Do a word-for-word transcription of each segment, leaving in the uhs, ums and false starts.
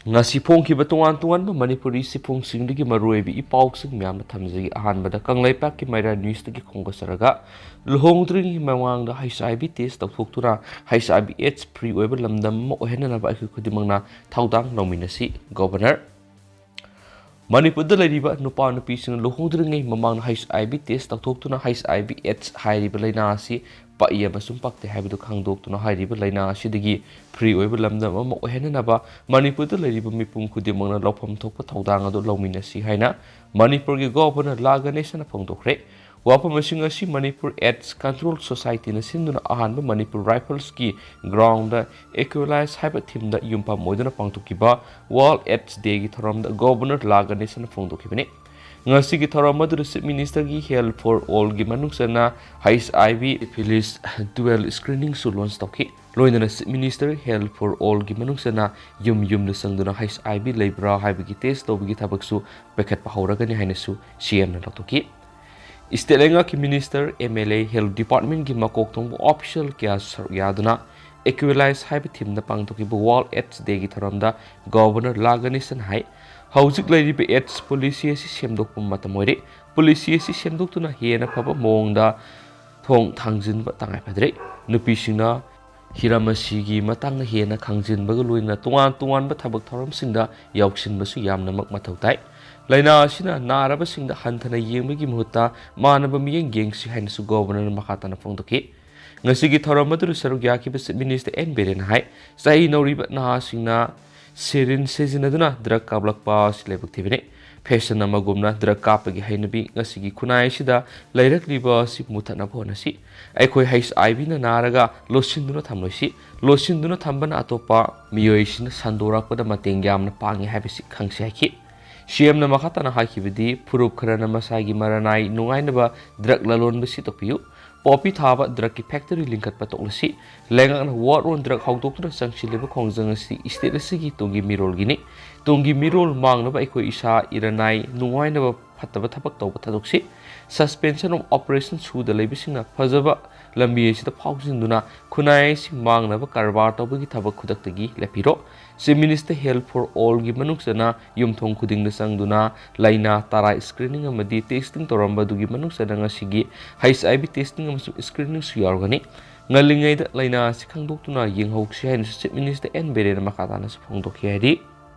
ꯉꯁꯤ ꯐꯣꯡꯈꯤꯕ ꯇꯣꯉꯥꯟ ꯇꯣꯉꯥꯟꯕ ꯃꯅꯤꯄꯨꯔꯤ ꯁꯤꯐꯣꯡꯁꯤꯡꯗꯒꯤ ꯃꯔꯨꯑꯣꯏꯕ ꯏ ꯄꯥꯎꯁꯤꯡ ꯃꯌꯥꯝꯗ ꯊꯝꯖꯒꯦ꯫ ꯑꯍꯥꯟꯕꯗ ꯀꯪꯂꯩꯄꯥꯛꯀꯤ ꯃꯩꯔꯥ ꯅ꯭ꯌꯨꯁꯇꯒꯤ ꯈꯣꯝꯒꯠꯆꯔꯒ, ꯂꯨꯍꯣꯡꯗ꯭ꯔꯤꯉꯩ ꯃꯃꯥꯡꯗ ꯍꯩꯆ ꯑꯥꯏ ꯚꯤ ꯇꯦꯁ ꯇꯧꯊꯣꯛꯇꯨꯅ ꯍꯩꯆ ꯑꯥꯏ ꯚꯤ ꯑꯦꯗꯁ ꯐ꯭ꯔꯤ ꯑꯣꯏꯕ ꯂꯝꯗꯝ ꯑꯃ ꯑꯣꯏꯍꯟꯅꯅꯕ ꯑꯩꯈꯣꯏ ꯈꯨꯗꯤꯡꯃꯛꯅ ꯊꯧꯗꯥꯡ ꯂꯧꯃꯤꯟꯅꯁꯤ꯫ ꯒꯣꯚꯔꯅꯔ꯫ ꯃꯅꯤꯄꯨꯔꯗ ꯂꯩꯔꯤꯕ ꯅꯨꯄꯥ ꯅꯨꯄꯤꯁꯤꯡꯅ ꯂꯨꯍꯣꯡꯗ꯭ꯔꯤꯉꯩ ꯃꯃꯥꯡꯗ ꯍꯩꯆ ꯑꯥꯏ ꯚꯤ ꯇꯦꯁ ꯇꯧꯊꯣꯛꯇꯨꯅ ꯍꯩꯆ ꯑꯥꯏ ꯚꯤ ꯑꯦꯗꯁ ꯍꯥꯏꯔꯤꯕ ꯂꯥꯏꯅꯥ ꯑꯁꯤ ꯄꯛꯏ ꯑꯃꯁꯨꯡ ꯄꯛꯇꯦ ꯍꯥꯏꯕꯗꯨ ꯈꯪꯗꯣꯛꯇꯨꯅ ꯍꯥꯏꯔꯤꯕ ꯂꯥꯏꯅꯥ ꯑꯁꯤꯗꯒꯤ ꯐ꯭ꯔꯤ ꯑꯣꯏꯕ ꯂꯝꯗꯝ ꯑꯃ ꯑꯣꯏꯍꯟꯅꯅꯕ ꯃꯅꯤꯄꯨꯔꯗ ꯂꯩꯔꯤꯕ ꯃꯤꯄꯨꯝ ꯈꯨꯗꯤꯡꯃꯛꯅ ꯂꯧꯐꯝ ꯊꯣꯛꯄ ꯊꯧꯗꯥꯡ ꯑꯗꯨ ꯂꯧꯃꯤꯟꯅꯁꯤ ꯍꯥꯏꯅ ꯃꯅꯤꯄꯨꯔꯒꯤ ꯒꯣꯚꯔꯅꯔ ꯂꯥ ꯒꯅꯦꯁꯟꯅ ꯐꯣꯡꯗꯣꯛꯈ꯭ꯔꯦ꯫ ꯋꯥꯐꯝꯁꯤꯡ ꯑꯁꯤ ꯃꯅꯤꯄꯨꯔ ꯑꯦꯗꯁ ꯀꯟꯇ꯭ꯔꯣꯜ ꯁꯣꯁꯥꯏꯇꯤꯅ ꯁꯤꯟꯗꯨꯅ ꯑꯍꯥꯟꯕ ꯃꯅꯤꯄꯨꯔ ꯔꯥꯏꯐꯜꯁꯀꯤ ꯒ꯭ꯔꯥꯎꯟꯗ ꯑꯦꯀ꯭ꯋꯦꯂꯥꯏꯁ ꯍꯥꯏꯕ ꯊꯤꯝꯗ ꯌꯨꯝꯐꯝ ꯑꯣꯏꯗꯨꯅ ꯄꯥꯡꯊꯣꯛꯈꯤꯕ ꯋꯥꯔꯜꯗ ꯑꯦꯗꯁ ꯗꯦꯒꯤ ꯊꯧꯔꯝꯗ ꯒꯣꯚꯔꯅꯔ ꯂꯥ ꯒꯅꯦꯁꯟꯅ ꯐꯣꯡꯗꯣꯛꯈꯤꯕꯅꯤ꯫ ꯉꯁꯤꯒꯤ ꯊꯧꯔꯝ ꯑꯗꯨꯗ ꯆꯤꯐ ꯃꯤꯅꯤꯁꯇꯔꯒꯤ ꯍꯦꯜꯊ ꯐꯣꯔ ꯑꯣꯜꯒꯤ ꯃꯅꯨꯡ ꯆꯟꯅ ꯍꯩꯆ ꯑꯥꯏ ꯚꯤ ꯁꯤꯐꯤꯂꯤꯁ ꯗ꯭ꯌꯨꯑꯦꯜ ꯁ꯭ꯀ꯭ꯔꯤꯅꯤꯡꯁꯨ ꯂꯣꯟꯆ ꯇꯧꯈꯤ꯫ ꯂꯣꯏꯅꯅ ꯆꯤꯐ ꯃꯤꯅꯤꯁꯇꯔ ꯍꯦꯜꯊ ꯐꯣꯔ ꯑꯣꯜꯒꯤ ꯃꯅꯨꯡ ꯆꯟꯅ ꯌꯨꯝ ꯌꯨꯝꯗ ꯆꯪꯗꯨꯅ ꯍꯩꯆ ꯑꯥꯏ ꯚꯤ ꯂꯩꯕ꯭ꯔꯥ ꯍꯥꯏꯕꯒꯤ ꯇꯦꯁ ꯇꯧꯕꯒꯤ ꯊꯕꯛꯁꯨ ꯄꯥꯏꯈꯠꯄ ꯍꯧꯔꯒꯅꯤ ꯍꯥꯏꯅꯁꯨ ꯁꯤ ꯑꯦꯝꯅ ꯂꯥꯎꯊꯣꯛꯈꯤ꯫ ꯏꯁꯇꯦꯠ ꯂꯩꯉꯥꯛꯀꯤ ꯃꯤꯅꯤꯁꯇꯔ, ꯑꯦꯝ ꯑꯦꯜ ꯑꯦ, ꯍꯦꯜꯊ ꯗꯤꯄꯥꯔꯠꯃꯦꯟꯒꯤ ꯃꯀꯣꯛ ꯊꯣꯡꯕ ꯑꯣꯐꯤꯁꯤꯌꯦꯜ ꯀꯌꯥ ꯁꯔꯨꯛ ꯌꯥꯗꯨꯅ ꯑꯦꯀ꯭ꯋꯦꯂꯥꯏꯁ ꯍꯥꯏꯕ ꯊꯤꯝꯗ ꯄꯥꯡꯊꯣꯛꯈꯤꯕ ꯋꯥꯔꯜꯗ ꯑꯦꯗꯁ ꯗꯦꯒꯤ ꯊꯧꯔꯝꯗ ꯒꯣꯚꯔꯅꯔ ꯂꯥ ꯒꯅꯦꯁꯟ ꯍꯥꯏ, ꯍꯧꯖꯤꯛ ꯂꯩꯔꯤꯕ ꯑꯦꯗꯁ ꯄꯣꯂꯤꯁꯤ ꯑꯁꯤ ꯁꯦꯝꯗꯣꯛꯄ ꯃꯇꯝ ꯑꯣꯏꯔꯦ꯫ ꯄꯣꯂꯤꯁꯤ ꯑꯁꯤ ꯁꯦꯝꯗꯣꯛꯇꯨꯅ ꯍꯦꯟꯅ ꯐꯕ ꯃꯑꯣꯡꯗ ꯊꯣꯡ ꯊꯥꯡꯖꯤꯟꯕ ꯇꯉꯥꯏꯐꯗ꯭ꯔꯦ꯫ ꯅꯨꯄꯤꯁꯤꯡꯅ ꯍꯤꯔꯝ ꯑꯁꯤꯒꯤ ꯃꯇꯥꯡꯗ ꯍꯦꯟꯅ ꯈꯪꯖꯤꯟꯕꯒ ꯂꯣꯏꯅꯅ ꯇꯣꯉꯥꯟ ꯇꯣꯉꯥꯟꯕ ꯊꯕꯛ ꯊꯧꯔꯝꯁꯤꯡꯗ ꯌꯥꯎꯁꯤꯟꯕꯁꯨ ꯌꯥꯝꯅꯃꯛ ꯃꯊꯧ ꯇꯥꯏ꯫ ꯂꯥꯏꯅꯥ ꯑꯁꯤꯅ ꯅꯥꯔꯕꯁꯤꯡꯗ ꯍꯟꯊꯅ ꯌꯦꯡꯕꯒꯤ ꯃꯍꯨꯠꯇ ꯃꯥꯟꯅꯕ ꯃꯤꯠꯌꯦꯡ ꯌꯦꯡꯁꯤ ꯍꯥꯏꯅꯁꯨ ꯒꯣꯚꯔꯅꯔꯅ ꯃꯈꯥ ꯇꯥꯅ ꯐꯣꯡꯗꯣꯛꯈꯤ꯫ ꯉꯁꯤꯒꯤ ꯊꯧꯔꯝ ꯑꯗꯨꯗ ꯁꯔꯨꯛ ꯌꯥꯈꯤꯕ ꯆꯤꯐ ꯃꯤꯅꯤꯁꯇꯔ ꯑꯦꯟ ꯕꯤꯔꯦꯟꯅ ꯍꯥꯏ, ꯆꯍꯤ ꯅꯧꯔꯤꯕ ꯅꯍꯥꯁꯤꯡꯅ ꯁꯤꯔꯤꯟ ꯁꯤꯖꯤꯟꯅꯗꯨꯅ ꯗ꯭ꯔꯒ ꯀꯥꯞꯂꯛꯄ ꯑꯁꯤ ꯂꯥꯏꯕꯛ ꯊꯤꯕꯅꯤ꯫ ꯐꯦꯁꯟ ꯑꯃꯒꯨꯝꯅ ꯗ꯭ꯔꯒ ꯀꯥꯞꯄꯒꯤ ꯍꯩꯅꯕꯤ ꯉꯁꯤꯒꯤ ꯈꯨꯟꯅꯥꯏ ꯑꯁꯤꯗ ꯂꯩꯔꯛꯂꯤꯕ ꯑꯁꯤ ꯃꯨꯊꯠꯅꯕ ꯍꯣꯠꯅꯁꯤ꯫ ꯑꯩꯈꯣꯏ ꯍꯩꯆ ꯑꯥꯏ ꯚꯤꯅ ꯅꯥꯔꯒ ꯂꯣꯠꯁꯤꯟꯗꯨꯅ ꯊꯝꯂꯣꯏꯁꯤ꯫ ꯂꯣꯠꯁꯤꯟꯗꯨꯅ ꯊꯝꯕꯅ ꯑꯇꯣꯞꯄ ꯃꯤꯑꯣꯏꯁꯤꯡꯅ ꯁꯟꯗꯣꯔꯛꯄꯗ ꯃꯇꯦꯡ ꯌꯥꯝꯅ ꯄꯥꯡꯉꯤ ꯍꯥꯏꯕꯁꯤ ꯈꯪꯁꯤ ꯍꯥꯏꯈꯤ꯫ ꯁꯤ ꯑꯦꯝꯅ ꯃꯈꯥ ꯇꯥꯅ ꯍꯥꯏꯈꯤꯕꯗꯤ, ꯐꯨꯔꯨꯞ ꯈꯔꯅ ꯃꯁꯥꯒꯤ ꯃꯔꯅꯥꯏ ꯅꯨꯡꯉꯥꯏꯅꯕ ꯗ꯭ꯔꯒ ꯂꯂꯣꯟꯕꯁꯤ ꯇꯣꯛꯄꯤꯌꯨ꯫ ꯄꯣꯄꯤ ꯊꯥꯕ ꯗ꯭ꯔꯒꯀꯤ ꯐꯦꯛꯇꯔꯤ ꯂꯤꯡꯈꯠꯄ ꯇꯣꯛꯂꯁꯤ꯫ ꯂꯩꯉꯥꯛꯅ ꯋꯥꯔ ꯑꯣꯟ ꯗ꯭ꯔꯒ ꯍꯧꯗꯣꯛꯇꯨꯅ ꯆꯪꯁꯤꯜꯂꯤꯕ ꯈꯣꯡꯖꯪ ꯑꯁꯤ ꯏꯁꯇꯦꯠ ꯑꯁꯤꯒꯤ ꯇꯨꯡꯒꯤ ꯃꯤꯔꯣꯜꯒꯤꯅꯤ꯫ ꯇꯨꯡꯒꯤ ꯃꯤꯔꯣꯜ ꯃꯥꯡꯅꯕ ꯑꯩꯈꯣꯏ ꯏꯁꯥ ꯏꯔꯅꯥꯏ ꯅꯨꯡꯉꯥꯏꯅꯕ ꯐꯠꯇꯕ ꯊꯕꯛ ꯇꯧꯕ ꯊꯥꯗꯣꯛꯁꯤ꯫ Suspension of Operation ꯁꯨꯗ ꯂꯩꯕꯁꯤꯡꯅ ꯐꯖꯕ ꯂꯝꯕꯤ ꯑꯁꯤꯗ ꯐꯥꯎꯖꯤꯟꯗꯨꯅ ꯈꯨꯟꯅꯥꯏ ꯑꯁꯤ ꯃꯥꯡꯅꯕ ꯀꯔꯕꯥꯔ ꯇꯧꯕꯒꯤ ꯊꯕꯛ ꯈꯨꯗꯛꯇꯒꯤ ꯂꯦꯞꯄꯤꯔꯣ꯫ Chief Minister Health for All ꯒꯤ ꯃꯅꯨꯡ ꯆꯟꯅ ꯌꯨꯝꯊꯣꯡ ꯈꯨꯗꯤꯡꯗ ꯆꯪꯗꯨꯅ ꯂꯥꯏꯅꯥ ꯇꯔꯥ screening ꯑꯃꯗꯤ testing ꯇꯧꯔꯝꯕ ꯑꯗꯨꯒꯤ ꯃꯅꯨꯡ ꯆꯟꯅ ꯉꯁꯤꯒꯤ H I V testing ꯑꯃꯁꯨꯡ screening ꯁꯨ ꯌꯥꯎꯔꯒꯅꯤ꯫ ꯉꯜꯂꯤꯉꯩꯗ ꯂꯥꯏꯅꯥ ꯑꯁꯤ ꯈꯪꯗꯣꯛꯇꯨꯅ ꯌꯦꯡꯍꯧꯁꯤ ꯍꯥꯏꯅꯁꯨ Chief Minister N ꯕꯤꯔꯦꯟꯅ ꯃꯈꯥ ꯇꯥꯅꯁꯨ ꯐꯣꯡꯗꯣꯛꯈꯤ ꯍꯥꯏꯔꯤ꯫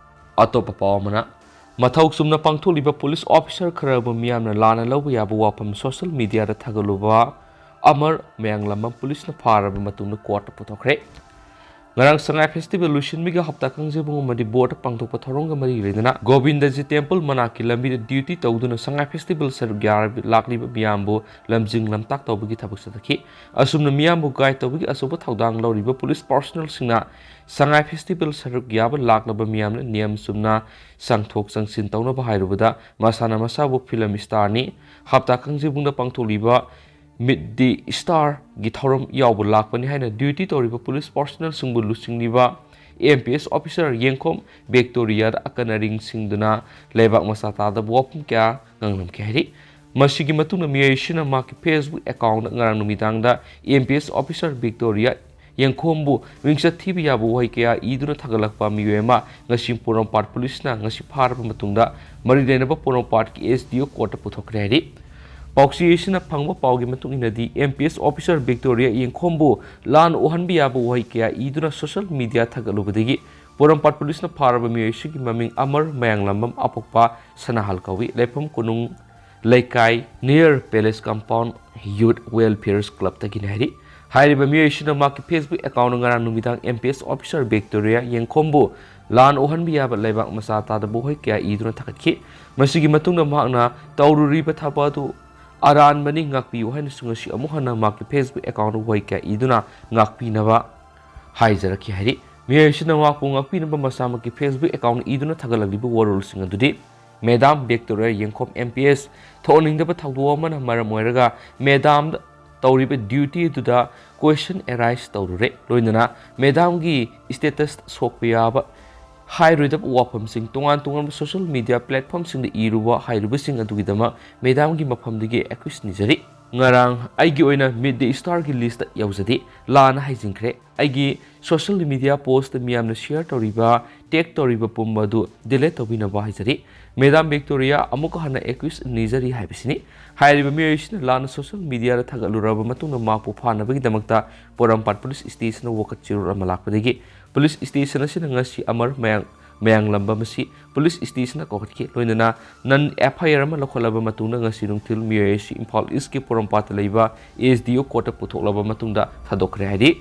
ꯑꯇꯣꯞꯄ ꯄꯥꯎ ꯑꯃꯅ, ꯃꯊꯧ ꯆꯨꯝꯅ ꯄꯥꯡꯊꯣꯛꯂꯤꯕ police officer ꯈꯔꯕꯨ ꯃꯤꯌꯥꯝꯅ ꯂꯥꯟꯅ ꯂꯧꯕ ꯌꯥꯕ ꯋꯥꯐꯝ social media ꯗ ꯊꯥꯒꯠꯂꯨꯕ ꯑꯃꯔ ꯃꯌꯥꯡꯂꯝꯕꯝ police ꯅ ꯐꯥꯔꯕ ꯃꯇꯨꯡꯗ court ꯇ ꯄꯨꯊꯣꯛꯈ꯭ꯔꯦ꯫ ꯉꯔꯥꯡ ꯁꯉꯥꯏ festival ꯂꯣꯏꯁꯤꯟꯕꯒꯤ ꯍꯞꯇꯥ ꯀꯥꯡꯖꯩꯕꯨꯡ ꯑꯃꯗꯤ ꯕꯣꯔꯗ ꯄꯥꯡꯊꯣꯛꯄ ꯊꯧꯔꯝꯒ ꯃꯔꯤ ꯂꯩꯅꯅ ꯒꯣꯕꯤꯟꯗꯖꯤ temple ꯃꯅꯥꯛꯀꯤ ꯂꯝꯕꯤꯗ duty ꯇꯧꯗꯨꯅ ꯁꯉꯥꯏ festival ꯁꯔꯨꯛ ꯌꯥꯔꯕ ꯂꯥꯛꯂꯤꯕ ꯃꯤꯌꯥꯝꯕꯨ ꯂꯝꯖꯤꯡ ꯂꯝꯇꯥꯛ ꯇꯧꯕꯒꯤ ꯊꯕꯛ ꯆꯠꯊꯈꯤ꯫ ꯑꯁꯨꯝꯅ ꯃꯤꯌꯥꯝꯕꯨ guide ꯇꯧꯕꯒꯤ ꯑꯆꯧꯕ ꯊꯧꯗꯥꯡ ꯂꯧꯔꯤꯕ police personnel ꯁꯤꯡꯅ ꯁꯉꯥꯏ festival ꯁꯔꯨꯛ ꯌꯥꯕ ꯂꯥꯛꯂꯕ ꯃꯤꯌꯥꯝꯅ ꯅꯤꯌꯝ ꯆꯨꯝꯅ ꯆꯪꯊꯣꯛ ꯆꯪꯁꯤꯟ ꯇꯧꯅꯕ ꯍꯥꯏꯔꯨꯕꯗ ꯃꯁꯥꯅ ꯃꯁꯥꯕꯨ film star ꯅꯤ, ꯍꯞꯇꯥ ꯀꯥꯡꯖꯩꯕꯨꯡꯗ ꯄꯥꯡꯊꯣꯛꯂꯤꯕ Meet the Star ꯒꯤ ꯊꯧꯔꯝ ꯌꯥꯎꯕ ꯂꯥꯛꯄꯅꯤ ꯍꯥꯏꯅ duty ꯇꯧꯔꯤꯕ police personnel ꯁꯤꯡꯕꯨ ꯂꯨꯆꯤꯡꯂꯤꯕ M P S officer ꯌꯦꯡꯈꯣꯝ ꯕꯦꯛꯇꯣꯔꯤꯌꯥꯗ ꯑꯀꯟ ꯑꯔꯤꯡ ꯁꯤꯡꯗꯨꯅ ꯂꯩꯕꯥꯛ ꯃꯆꯥ ꯇꯥꯗꯕ ꯋꯥꯐꯝ ꯀꯌꯥ ꯉꯥꯡꯂꯝꯈꯤ ꯍꯥꯏꯔꯤ꯫ ꯃꯁꯤꯒꯤ ꯃꯇꯨꯡꯗ ꯃꯤꯑꯣꯏ ꯑꯁꯤꯅ ꯃꯍꯥꯛꯀꯤ Facebook account ꯗ ꯉꯔꯥꯡ ꯅꯨꯃꯤꯗꯥꯡꯗ M P S officer ꯕꯦꯛꯇꯣꯔꯤꯌꯥ ꯌꯦꯡꯈꯣꯝꯕꯨ ꯃꯤꯡꯆꯠ ꯊꯤꯕ ꯌꯥꯕ ꯋꯥꯍꯩ ꯀꯌꯥ ꯏꯗꯨꯅ ꯊꯥꯒꯠꯂꯛꯄ ꯃꯤꯑꯣꯏ ꯑꯃ ꯉꯁꯤ ꯄꯣꯔꯣꯝꯄꯥꯠ police ꯅ ꯉꯁꯤ ꯐꯥꯔꯕ ꯃꯇꯨꯡꯗ ꯃꯔꯤ ꯂꯩꯅꯕ ꯄꯣꯔꯣꯝꯄꯥꯠꯀꯤ S D O court ꯇ ꯄꯨꯊꯣꯛꯈ꯭ꯔꯦ ꯍꯥꯏꯔꯤ꯫ ꯄꯥꯎꯆꯦ ꯑꯁꯤꯅ ꯐꯪꯕ ꯄꯥꯎꯒꯤ ꯃꯇꯨꯡ ꯏꯟꯅꯗꯤ, M P S officer ꯕꯦꯛꯇꯣꯔꯤꯌꯥ ꯌꯦꯡꯈꯣꯝꯕꯨ ꯂꯥꯟ ꯑꯣꯛꯍꯟꯕ ꯌꯥꯕ ꯋꯥꯍꯩ ꯀꯌꯥ ꯏꯗꯨꯅ social media ꯊꯥꯒꯠꯂꯨꯕꯗꯒꯤ ꯄꯣꯔꯣꯝꯄꯥꯠ police ꯅ ꯐꯥꯔꯕ ꯃꯤꯑꯣꯏ ꯑꯁꯤꯒꯤ ꯃꯃꯤꯡ ꯑꯃꯔ ꯃꯌꯥꯡꯂꯝꯕꯝ, ꯑꯄꯣꯛꯄ ꯁꯅꯥꯍꯜ ꯀꯧꯏ, ꯂꯩꯐꯝ ꯀꯣꯅꯨꯡ ꯂꯩꯀꯥꯏ, near Palace Compound, Youth Welfare Club ꯇꯒꯤꯅꯤ ꯍꯥꯏꯔꯤ꯫ ꯍꯥꯏꯔꯤꯕ ꯃꯤꯑꯣꯏ ꯑꯁꯤꯅ ꯃꯍꯥꯛꯀꯤ Facebook account ꯗ ꯉꯔꯥꯡ ꯅꯨꯃꯤꯗꯥꯡ M P S officer ꯕꯦꯛꯇꯣꯔꯤꯌꯥ ꯌꯦꯡꯈꯣꯝꯕꯨ ꯂꯥꯟ ꯑꯣꯛꯍꯟꯕ ꯌꯥꯕ ꯂꯩꯕꯥꯛ ꯃꯆꯥ ꯇꯥꯗꯕ ꯋꯥꯍꯩ ꯀꯌꯥ ꯏꯗꯨꯅ ꯊꯥꯒꯠꯈꯤ꯫ ꯃꯁꯤꯒꯤ ꯃꯇꯨꯡꯗ ꯃꯍꯥꯛꯅ ꯇꯧꯔꯨꯔꯤꯕ ꯊꯕꯛ ꯑꯗꯨ ꯑꯔꯥꯟꯕꯅꯤ, ꯉꯥꯛꯄꯤꯌꯨ ꯍꯥꯏꯅꯁꯨ ꯉꯁꯤ ꯑꯃꯨꯛ ꯍꯟꯅ ꯃꯍꯥꯛꯀꯤ Facebook account ꯗ ꯋꯥꯍꯩ ꯀꯌꯥ ꯏꯗꯨꯅ ꯉꯥꯛꯄꯤꯅꯕ ꯍꯥꯏꯖꯔꯛꯈꯤ ꯍꯥꯏꯔꯤ꯫ ꯃꯤꯑꯣꯏ ꯑꯁꯤꯅ ꯃꯍꯥꯛꯄꯨ ꯉꯥꯛꯄꯤꯅꯕ ꯃꯁꯥꯃꯛꯀꯤ Facebook account ꯗ ꯏꯗꯨꯅ ꯊꯥꯒꯠꯂꯛꯂꯤꯕ ꯋꯥꯔꯣꯜꯁꯤꯡ ꯑꯗꯨꯗꯤ, Madam ꯕꯦꯛꯇꯣꯔꯤꯌꯥ ꯌꯦꯡꯈꯣꯝ M P S, ꯊꯣꯛꯍꯟꯅꯤꯡꯗꯕ ꯊꯧꯗꯣꯛ ꯑꯃꯅ ꯃꯔꯝ ꯑꯣꯏꯔꯒ Madam ꯗ ꯇꯧꯔꯤꯕ duty ꯑꯗꯨꯗ question arise ꯇꯧꯔꯨꯔꯦ, ꯂꯣꯏꯅꯅ Madam ꯒꯤ status ꯁꯣꯛꯄ ꯌꯥꯕ ꯍꯥꯏꯔꯣꯏꯗꯕ ꯋꯥꯐꯝꯁꯤꯡ ꯇꯣꯉꯥꯟ ꯇꯣꯉꯥꯟꯕ social media platformꯁꯤꯡꯗ ꯏꯔꯨꯕ ꯍꯥꯏꯔꯨꯕꯁꯤꯡ ꯑꯗꯨꯒꯤꯗꯃꯛ madamꯒꯤ ꯃꯐꯝꯗꯒꯤ excuse ꯅꯤꯖꯔꯤ꯫ ꯉꯔꯥꯡ ꯑꯩꯒꯤ ꯑꯣꯏꯅ Meet the Starꯒꯤ listꯇ ꯌꯥꯎꯖꯗꯦ꯫ ꯂꯥꯟꯅ ꯍꯥꯏꯖꯤꯟꯈ꯭ꯔꯦ꯫ ꯑꯩꯒꯤ social media post ꯃꯤꯌꯥꯝꯅ share ꯇꯧꯔꯤꯕ, tag ꯇꯧꯔꯤꯕ ꯄꯨꯝꯕ ꯑꯗꯨ delete ꯇꯧꯕꯤꯅꯕ ꯍꯥꯏꯖꯔꯤ꯫ Madam Victoria, ꯑꯃꯨꯛꯀ ꯍꯟꯅ excuse ꯅꯤꯖꯔꯤ ꯍꯥꯏꯕꯁꯤꯅꯤ꯫ ꯍꯥꯏꯔꯤꯕ ꯃꯤꯑꯣꯏꯁꯤꯅ ꯂꯥꯟꯅ social mediaꯗ ꯊꯥꯒꯠꯂꯨꯔꯕ ꯃꯇꯨꯡꯗ ꯃꯍꯥꯛꯄꯨ ꯐꯥꯅꯕꯒꯤꯗꯃꯛꯇ ꯄꯣꯔꯣꯝꯄꯥꯠ police stationꯗ ꯋꯥꯀꯠ ꯆꯦꯔꯣꯜ ꯑꯃ ꯂꯥꯛꯄꯗꯒꯤ police stationꯁꯤꯅ ꯉꯁꯤ ꯑꯃꯔ ꯃꯌꯥꯡ, ꯃꯌꯥꯡꯂꯝꯕꯝ ꯑꯁꯤ police stationꯗ ꯀꯧꯈꯠꯈꯤ꯫ ꯂꯣꯏꯅꯅ ꯅꯟ FIR ꯑꯃ ꯂꯧꯈꯠꯂꯕ ꯃꯇꯨꯡꯗ ꯉꯁꯤ ꯅꯨꯡꯊꯤꯜ ꯃꯤꯑꯣꯏ ꯑꯁꯤ ꯏꯝꯐꯥꯜ Eastꯀꯤ ꯄꯣꯔꯣꯝꯄꯥꯠꯇ ꯂꯩꯕ SDO courtꯇ ꯄꯨꯊꯣꯛꯂꯕ ꯃꯇꯨꯡꯗ ꯊꯥꯗꯣꯛꯈ꯭ꯔꯦ ꯍꯥꯏꯔꯤ꯫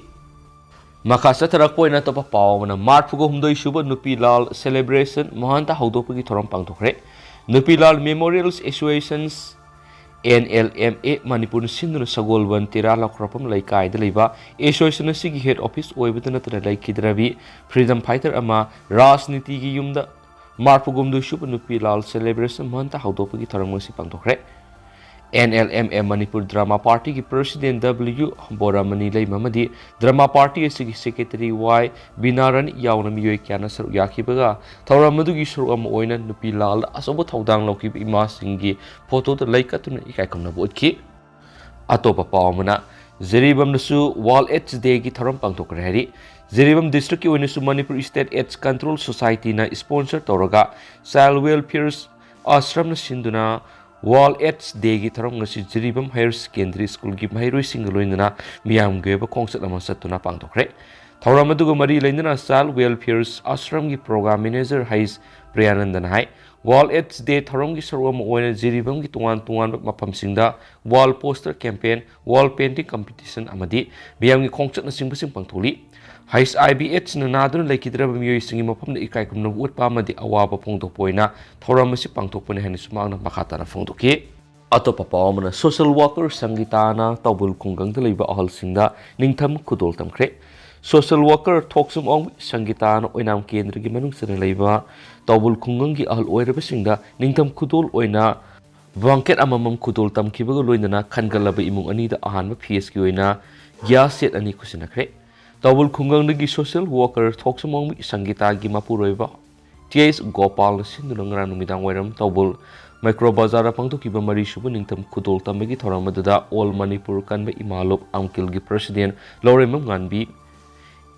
ꯃꯈꯥ ꯆꯠꯊꯔꯛꯄ ꯑꯣꯏꯅ ꯑꯇꯣꯞꯄ ꯄꯥꯎ ꯑꯃꯅ, ꯃꯔꯤꯐꯨꯒ ꯍꯨꯝꯗꯣꯏ ꯁꯨꯕ ꯅꯨꯄꯤ ꯂꯥꯜ celebration ꯃꯍꯟꯇ ꯍꯧꯗꯣꯛꯄꯒꯤ ꯊꯧꯔꯝ ꯄꯥꯡꯊꯣꯛꯈ꯭ꯔꯦ꯫ ꯅꯨꯄꯤ ꯂꯥꯜ Memorial Associations, NLMA, ꯃꯅꯤꯄꯨꯔꯅ ꯁꯤꯟꯗꯨꯅ ꯁꯒꯣꯜꯕꯟ ꯇꯦꯔꯥ ꯂꯧꯈ꯭ꯔꯣꯛꯐꯝ ꯂꯩꯀꯥꯏꯗ ꯂꯩꯕ association ꯑꯁꯤꯒꯤ head office ꯑꯣꯏꯕꯗ ꯅꯠꯇꯅ ꯂꯩꯈꯤꯗ꯭ꯔꯕꯤ freedom fighter ꯑꯃ, ꯔꯥꯖꯅꯤꯇꯤꯒꯤ ꯌꯨꯝꯗ ꯃꯔꯤꯐꯨꯒ ꯍꯨꯝꯗꯣꯏ ꯁꯨꯕ ꯅꯨꯄꯤ ꯂꯥꯜ celebration ꯃꯍꯟꯇ ꯍꯧꯗꯣꯛꯄꯒꯤ ꯊꯧꯔꯝ ꯉꯁꯤ ꯄꯥꯡꯊꯣꯛꯈ꯭ꯔꯦ꯫ NLMA Manipur drama partyꯒꯤ president W ꯕꯣꯔꯥꯃꯅꯤ ꯂꯩꯃ ꯑꯃꯗꯤ drama party ꯑꯁꯤꯒꯤ secretary ꯋꯥꯏ ꯕꯤꯅꯥꯔꯥꯅꯤ ꯌꯥꯎꯅ ꯃꯤꯑꯣꯏ ꯀꯌꯥꯅ ꯁꯔꯨꯛ ꯌꯥꯈꯤꯕꯒ ꯊꯧꯔꯝ ꯑꯗꯨꯒꯤ ꯁꯔꯨꯛ ꯑꯃ ꯑꯣꯏꯅ ꯅꯨꯄꯤ ꯂꯥꯜꯗ ꯑꯆꯧꯕ ꯊꯧꯗꯥꯡ ꯂꯧꯈꯤꯕ ꯏꯃꯥꯁꯤꯡꯒꯤ photoꯗ ꯂꯩ ꯀꯠꯇꯨꯅ ꯏꯀꯥꯏ ꯈꯨꯝꯅꯕ ꯎꯠꯈꯤ꯫ ꯑꯇꯣꯞꯄ ꯄꯥꯎ ꯑꯃꯅ, ꯖꯤꯔꯤꯕꯥꯝꯗꯁꯨ World AIDS Dayꯒꯤ ꯊꯧꯔꯝ ꯄꯥꯡꯊꯣꯛꯈ꯭ꯔꯦ ꯍꯥꯏꯔꯤ꯫ ꯖꯤꯔꯤꯕꯥꯝ districtꯀꯤ ꯑꯣꯏꯅꯁꯨ Manipur State AIDS Control Societyꯅ sponsor ꯇꯧꯔꯒ Child Welfare Ashramꯅ ꯁꯤꯟꯗꯨꯅ World AIDS Dayꯒꯤ ꯊꯧꯔꯝ ꯉꯁꯤ ꯖꯤꯔꯤꯕꯥꯝ Higher Secondary Schoolꯒꯤ ꯃꯍꯩꯔꯣꯏꯁꯤꯡꯒ ꯂꯣꯏꯅꯅ ꯃꯤꯌꯥꯝꯒꯤ ꯑꯣꯏꯕ ꯈꯣꯡꯆꯠ ꯑꯃ ꯆꯠꯇꯨꯅ ꯄꯥꯡꯊꯣꯛꯈ꯭ꯔꯦ꯫ ꯊꯧꯔꯝ ꯑꯗꯨꯒ ꯃꯔꯤ ꯂꯩꯅꯅ Child Welfare Ashramꯒꯤ program manager ꯍꯩꯁ ꯄ꯭ꯔꯤꯌꯥꯅꯟꯗꯅ ꯍꯥꯏ, World AIDS Day ꯊꯧꯔꯝꯒꯤ ꯁꯔꯨꯛ ꯑꯃ ꯑꯣꯏꯅ ꯖꯤꯔꯤꯕꯥꯝꯒꯤ ꯇꯣꯉꯥꯟ ꯇꯣꯉꯥꯟꯕ ꯃꯐꯝꯁꯤꯡꯗ wall poster campaign, wall painting competition ꯑꯃꯗꯤ ꯃꯤꯌꯥꯝꯒꯤ ꯈꯣꯡꯆꯠꯅꯆꯤꯡꯕꯁꯤꯡ ꯄꯥꯡꯊꯣꯛꯂꯤ꯫ HIV AIDSꯅ ꯅꯥꯗꯨꯅ ꯂꯩꯈꯤꯗ꯭ꯔꯕ ꯃꯤꯑꯣꯏꯁꯤꯡꯒꯤ ꯃꯐꯝꯗ ꯏꯀꯥꯏ ꯈꯨꯝꯅꯕ ꯎꯠꯄ ꯑꯃꯗꯤ ꯑꯋꯥꯕ ꯐꯣꯡꯗꯣꯛꯄ ꯑꯣꯏꯅ ꯊꯧꯔꯝ ꯑꯁꯤ ꯄꯥꯡꯊꯣꯛꯄꯅꯤ ꯍꯥꯏꯅꯁꯨ ꯃꯍꯥꯛꯅ ꯃꯈꯥ ꯇꯥꯅ ꯐꯣꯡꯗꯣꯛꯈꯤ꯫ ꯑꯇꯣꯞꯄ ꯄꯥꯎ ꯑꯃꯅ, social worker ꯁꯪꯒꯤꯇꯥꯅ ꯇꯧꯕꯨꯜ ꯈꯨꯡꯒꯪꯗ ꯂꯩꯕ ꯑꯍꯜꯁꯤꯡꯗ ꯅꯤꯡꯊꯝ ꯈꯨꯗꯣꯜ ꯇꯝꯈ꯭ꯔꯦ꯫ Social worker ꯊꯣꯛꯆꯝ ꯑꯣꯡꯕꯤ ꯁꯪꯒꯤꯇꯥꯅ ꯑꯣꯏꯅꯥꯝ ꯀꯦꯟꯗ꯭ꯔꯒꯤ ꯃꯅꯨꯡ ꯆꯟꯅ ꯂꯩꯕ ꯇꯧꯕꯨꯜ ꯈꯨꯡꯒꯪꯒꯤ ꯑꯍꯜ ꯑꯣꯏꯔꯕꯁꯤꯡꯗ ꯅꯤꯡꯊꯝ ꯈꯨꯗꯣꯜ ꯑꯣꯏꯅ blanket ꯑꯃꯃꯝ ꯈꯨꯗꯣꯜ ꯇꯝꯈꯤꯕꯒ ꯂꯣꯏꯅꯅ ꯈꯟꯒꯠꯂꯕ ꯏꯃꯨꯡ ꯑꯅꯤꯗ ꯑꯍꯥꯟꯕ phaseꯀꯤ ꯑꯣꯏꯅ gas set ꯑꯅꯤ ꯈꯨꯠꯁꯤꯟꯅꯈ꯭ꯔꯦ꯫ ꯇꯧꯕꯜ ꯈꯨꯡꯒꯪꯗꯒꯤ social worker ꯊꯣꯛꯆꯃꯣꯡꯕꯤ ꯁꯪꯒꯤꯇꯥꯒꯤ ꯃꯄꯨꯔꯣꯏꯕ ꯇꯤ ꯑꯦꯁ ꯒꯣꯄꯥꯜꯅ ꯁꯤꯟꯗꯨꯅ ꯉꯔꯥꯡ ꯅꯨꯃꯤꯗꯥꯡ ꯋꯥꯏꯔꯝ ꯇꯧꯕꯜ ꯃꯥꯏꯀ꯭ꯔꯣ ꯕꯖꯥꯔꯗ ꯄꯥꯡꯊꯣꯛꯈꯤꯕ ꯃꯔꯤꯁꯨꯕ ꯅꯤꯡꯊꯝ ꯈꯨꯗꯣꯜ ꯇꯝꯕꯒꯤ ꯊꯧꯔꯝ ꯑꯗꯨꯗ All Manipur ꯀꯟꯕ ꯏꯃꯥ ꯂꯨꯞ ꯑꯝꯀꯤꯜꯒꯤ president Lourembam Nganbi,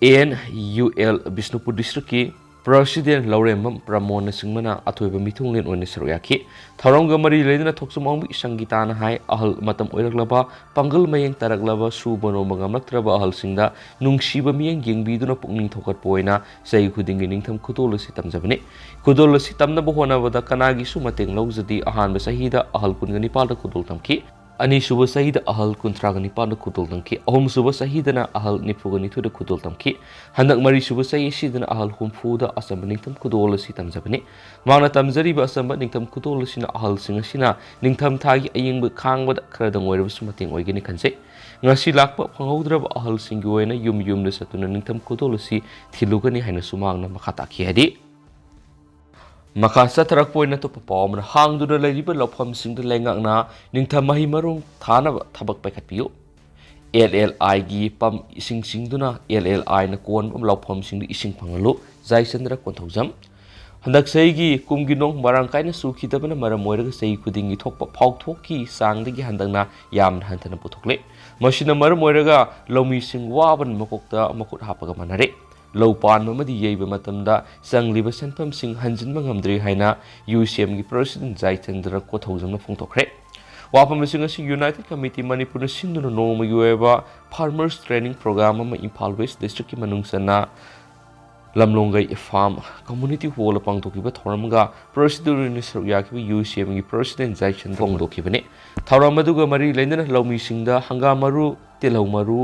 N U L Bishnupur districtꯀꯤ president ꯂꯧꯔꯦꯝꯕꯝ ꯄ꯭ꯔꯃꯣꯟꯅꯆꯤꯡꯕꯅ ꯑꯊꯣꯏꯕ ꯃꯤꯊꯨꯡꯂꯦꯟ ꯑꯣꯏꯅ ꯁꯔꯨꯛ ꯌꯥꯈꯤ꯫ ꯊꯧꯔꯝꯒ ꯃꯔꯤ ꯂꯩꯅꯅ ꯊꯣꯛꯆꯃꯣꯡꯕꯤ ꯁꯪꯒꯤꯇꯥꯅ ꯍꯥꯏ, ꯑꯍꯜ ꯃꯇꯝ ꯑꯣꯏꯔꯛꯂꯕ, ꯄꯥꯡꯒꯜ ꯃꯌꯦꯡ ꯇꯥꯔꯛꯂꯕ, ꯁꯨꯕ ꯅꯣꯝꯕ ꯉꯝꯂꯛꯇ꯭ꯔꯕ ꯑꯍꯜꯁꯤꯡꯗ ꯅꯨꯡꯁꯤꯕ ꯃꯤꯠꯌꯦꯡ ꯌꯦꯡꯕꯤꯗꯨꯅ ꯄꯨꯛꯅꯤꯡ ꯊꯧꯒꯠꯄ ꯑꯣꯏꯅ ꯆꯍꯤ ꯈꯨꯗꯤꯡꯒꯤ ꯅꯤꯡꯊꯝ ꯈꯨꯗꯣꯜ ꯑꯁꯤ ꯇꯝꯖꯕꯅꯤ꯫ ꯈꯨꯗꯣꯜ ꯑꯁꯤ ꯇꯝꯅꯕ ꯍꯣꯠꯅꯕꯗ ꯀꯅꯥꯒꯤꯁꯨ ꯃꯇꯦꯡ ꯂꯧꯖꯗꯦ꯫ ꯑꯍꯥꯟꯕ ꯆꯍꯤꯗ ꯑꯍꯜ ꯀꯨꯟꯒ ꯅꯤꯄꯥꯜꯗ ꯈꯨꯗꯣꯜ ꯇꯝꯈꯤ꯫ ꯑꯅꯤꯁꯨꯕ ꯆꯍꯤꯗ ꯑꯍꯜ ꯀꯨꯟꯊ꯭ꯔꯥꯒ ꯅꯤꯄꯥꯜꯗ ꯈꯨꯗꯣꯜ ꯇꯝꯈꯤ꯫ ꯑꯍꯨꯝꯁꯨꯕ ꯆꯍꯤꯗꯅ ꯑꯍꯜ ꯅꯤꯐꯨꯒ ꯅꯤꯊꯣꯏꯗ ꯈꯨꯗꯣꯜ ꯇꯝꯈꯤ꯫ ꯍꯟꯗꯛ ꯃꯔꯤꯁꯨꯕ ꯆꯍꯤ ꯑꯁꯤꯗꯅ ꯑꯍꯜ ꯍꯨꯝꯐꯨꯗ ꯑꯆꯝꯕ ꯅꯤꯡꯊꯝ ꯈꯨꯗꯣꯜ ꯑꯁꯤ ꯇꯝꯖꯕꯅꯤ꯫ ꯃꯍꯥꯛꯅ ꯇꯝꯖꯔꯤꯕ ꯑꯆꯝꯕ ꯅꯤꯡꯊꯝ ꯈꯨꯗꯣꯜ ꯑꯁꯤꯅ ꯑꯍꯜꯁꯤꯡ ꯑꯁꯤꯅ ꯅꯤꯡꯊꯝꯊꯥꯒꯤ ꯑꯌꯤꯡꯕ ꯈꯥꯡꯕꯗ ꯈꯔꯗꯪ ꯑꯣꯏꯔꯕꯁꯨ ꯃꯇꯦꯡ ꯑꯣꯏꯒꯅꯤ ꯈꯟꯖꯩ꯫ ꯉꯁꯤ ꯂꯥꯛꯄ ꯐꯪꯍꯧꯗ꯭ꯔꯕ ꯑꯍꯜꯁꯤꯡꯒꯤ ꯑꯣꯏꯅ ꯌꯨꯝ ꯌꯨꯝꯗ ꯆꯠꯇꯨꯅ ꯅꯤꯡꯊꯝ ꯈꯨꯗꯣꯜ ꯑꯁꯤ ꯊꯤꯜꯂꯨꯒꯅꯤ ꯍꯥꯏꯅꯁꯨ ꯃꯍꯥꯛꯅ ꯃꯈꯥ ꯇꯥꯈꯤ ꯍꯥꯏꯗꯤ, ꯃꯈꯥ ꯆꯠꯊꯔꯛꯄ ꯑꯣꯏꯅ ꯑꯇꯣꯞꯄ ꯄꯥꯎ ꯑꯃꯅ, ꯍꯥꯡꯗꯨꯅ ꯂꯩꯔꯤꯕ ꯂꯧꯐꯝꯁꯤꯡꯗ ꯂꯩꯉꯥꯛꯅ ꯅꯤꯡꯊꯝ ꯃꯍꯩ ꯃꯔꯣꯡ ꯊꯥꯅꯕ ꯊꯕꯛ ꯄꯥꯏꯈꯠꯄꯤꯌꯨ꯫ ꯑꯦꯜ ꯑꯦꯜ ꯑꯥꯏꯒꯤ ꯄꯝ ꯏꯁꯤꯡ ꯆꯤꯡꯗꯨꯅ ꯑꯦꯜ ꯑꯦꯜ ꯑꯥꯏꯅ ꯀꯣꯟꯕ ꯂꯧꯐꯝꯁꯤꯡꯗ ꯏꯁꯤꯡ ꯐꯪꯍꯜꯂꯨ꯫ ꯖꯥꯏꯆꯟꯗ꯭ꯔ ꯀꯣꯟꯊꯧꯖꯝ꯫ ꯍꯟꯗꯛ ꯆꯍꯤꯒꯤ ꯀꯨꯝꯒꯤ ꯅꯣꯡ ꯃꯔꯥꯡ ꯀꯥꯏꯅ ꯆꯨꯈꯤꯗꯕꯅ ꯃꯔꯝ ꯑꯣꯏꯔꯒ ꯆꯍꯤ ꯈꯨꯗꯤꯡꯒꯤ ꯊꯣꯛꯄ ꯐꯥꯎꯊꯣꯛꯀꯤ ꯆꯥꯡꯗꯒꯤ ꯍꯟꯗꯛꯅ ꯌꯥꯝꯅ ꯍꯟꯊꯅ ꯄꯨꯊꯣꯛꯂꯦ꯫ ꯃꯁꯤꯅ ꯃꯔꯝ ꯑꯣꯏꯔꯒ ꯂꯧꯃꯤꯁꯤꯡ ꯋꯥꯕꯅ ꯃꯀꯣꯛꯇ ꯃꯈꯨꯠ ꯍꯥꯞꯄꯒ ꯃꯥꯟꯅꯔꯦ꯫ ꯂꯧ ꯄꯥꯟꯕ ꯑꯃꯗꯤ ꯌꯩꯕ ꯃꯇꯝꯗ ꯆꯪꯂꯤꯕ ꯁꯦꯟꯐꯝꯁꯤꯡ ꯍꯟꯖꯤꯟꯕ ꯉꯝꯗ꯭ꯔꯦ ꯍꯥꯏꯅ ꯌꯨ ꯁꯤ ꯑꯦꯝꯒꯤ president ꯖꯥꯏꯆꯟꯗ꯭ꯔ ꯀꯣꯊꯧꯖꯝꯅ ꯐꯣꯡꯗꯣꯛꯈ꯭ꯔꯦ꯫ ꯋꯥꯐꯝ ꯑꯁꯤꯡ ꯑꯁꯤ United Committee ꯃꯅꯤꯄꯨꯔꯅ ꯁꯤꯟꯗꯨꯅ ꯅꯣꯡꯃꯒꯤ ꯑꯣꯏꯕ farmers training program ꯑꯃ ꯏꯝꯐꯥꯜ West districtꯀꯤ ꯃꯅꯨꯡ ꯆꯟꯅ ꯂꯝꯂꯣꯡꯒꯩ farm community hall ꯄꯥꯡꯊꯣꯛꯈꯤꯕ ꯊꯧꯔꯝꯒ president ꯑꯣꯏꯅ ꯁꯔꯨꯛ ꯌꯥꯈꯤꯕ ꯌꯨ ꯁꯤ ꯑꯦꯝꯒꯤ president ꯖꯥꯏꯆꯟꯗ꯭ꯔ ꯐꯣꯡꯗꯣꯛꯈꯤꯕꯅꯤ꯫ ꯊꯧꯔꯝ ꯑꯗꯨꯒ ꯃꯔꯤ ꯂꯩꯅꯅ ꯂꯧꯃꯤꯁꯤꯡꯗ ꯍꯪꯒꯥꯝ ꯃꯔꯨ, ꯇꯤꯜꯍꯧ ꯃꯔꯨ,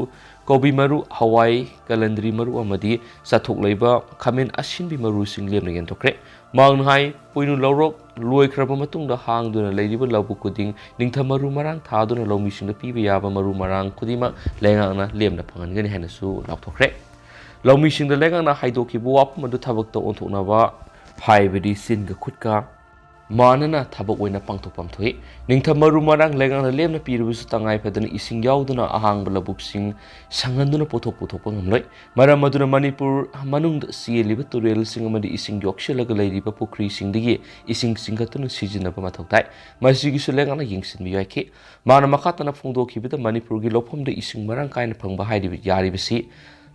ꯀꯣꯕꯤ ꯃꯔꯨ, ꯍꯋꯥꯏ, ꯀꯂꯟꯗ꯭ꯔꯤ ꯃꯔꯨ ꯑꯃꯗꯤ ꯆꯥꯊꯣꯛ ꯂꯩꯕ ꯈꯥꯃꯦꯟ ꯑꯁꯤꯟꯕꯤ ꯃꯔꯨꯁꯤꯡ ꯂꯦꯝꯅ ꯌꯦꯟꯊꯣꯛꯈ꯭ꯔꯦ꯫ ꯃꯍꯥꯛꯅ ꯍꯥꯏ, ꯄꯣꯏꯅꯨ ꯂꯧꯔꯣꯛ ꯂꯣꯏꯈ꯭ꯔꯕ ꯃꯇꯨꯡꯗ ꯍꯥꯡꯗꯨꯅ ꯂꯩꯔꯤꯕ ꯂꯧꯕꯨꯛ ꯈꯨꯗꯤꯡ ꯅꯤꯡꯊꯝ ꯃꯔꯨ ꯃꯔꯥꯡ ꯊꯥꯗꯨꯅ ꯂꯧꯃꯤꯁꯤꯡꯗ ꯄꯤꯕ ꯌꯥꯕ ꯃꯔꯨ ꯃꯔꯥꯡ ꯈꯨꯗꯤꯡꯃꯛ ꯂꯩꯉꯥꯛꯅ ꯂꯦꯝꯅ ꯐꯪꯍꯟꯒꯅꯤ ꯍꯥꯏꯅꯁꯨ ꯂꯥꯎꯊꯣꯛꯈ꯭ꯔꯦ꯫ ꯂꯧꯃꯤꯁꯤꯡꯗ ꯂꯩꯉꯥꯛꯅ ꯍꯥꯏꯗꯣꯛꯈꯤꯕ ꯋꯥꯐꯝ ꯑꯗꯨ ꯊꯕꯛꯇ ꯑꯣꯟꯊꯣꯛꯅꯕ, ꯍꯥꯏꯕꯗꯤ ꯆꯤꯟꯒ ꯈꯨꯠꯀ ꯃꯥꯟꯅꯅ ꯊꯕꯛ ꯑꯣꯏꯅ ꯄꯥꯡꯊꯣꯛꯐꯝ ꯊꯣꯛꯏ꯫ ꯅꯤꯡꯊꯝ ꯃꯔꯨ ꯃꯔꯥꯡ ꯂꯩꯉꯥꯛꯅ ꯂꯦꯝꯅ ꯄꯤꯔꯕꯁꯨ ꯇꯉꯥꯏ ꯐꯗꯅ ꯏꯁꯤꯡ ꯌꯥꯎꯗꯅ ꯑꯍꯥꯡꯕ ꯂꯧꯕꯨꯛꯁꯤꯡ ꯁꯪꯍꯟꯗꯨꯅ ꯄꯣꯠꯊꯣꯛ ꯄꯨꯊꯣꯛꯄ ꯉꯝꯂꯣꯏ꯫ ꯃꯔꯝ ꯑꯗꯨꯅ ꯃꯅꯤꯄꯨꯔ ꯃꯅꯨꯡꯗ ꯆꯦꯜꯂꯤꯕ ꯇꯨꯔꯦꯜꯁꯤꯡ ꯑꯃꯗꯤ ꯏꯁꯤꯡ ꯌꯣꯛꯁꯤꯜꯂꯒ ꯂꯩꯔꯤꯕ ꯄꯨꯈ꯭ꯔꯤꯁꯤꯡꯗꯒꯤ ꯏꯁꯤꯡ ꯆꯤꯡꯈꯠꯇꯨꯅ ꯁꯤꯖꯤꯟꯅꯕ ꯃꯊꯧ ꯇꯥꯏ꯫ ꯃꯁꯤꯒꯤꯁꯨ ꯂꯩꯉꯥꯛꯅ ꯌꯦꯡꯁꯤꯟꯕꯤꯌꯨ ꯍꯥꯏꯈꯤ꯫ ꯃꯥꯅ ꯃꯈꯥ ꯇꯥꯅ ꯐꯣꯡꯗꯣꯛꯈꯤꯕꯗ ꯃꯅꯤꯄꯨꯔꯒꯤ ꯂꯧꯐꯝꯗ ꯏꯁꯤꯡ ꯃꯔꯥꯡ ꯀꯥꯏꯅ ꯐꯪꯕ ꯍꯥꯏꯔꯤꯕ ꯌꯥꯔꯤꯕꯁꯤ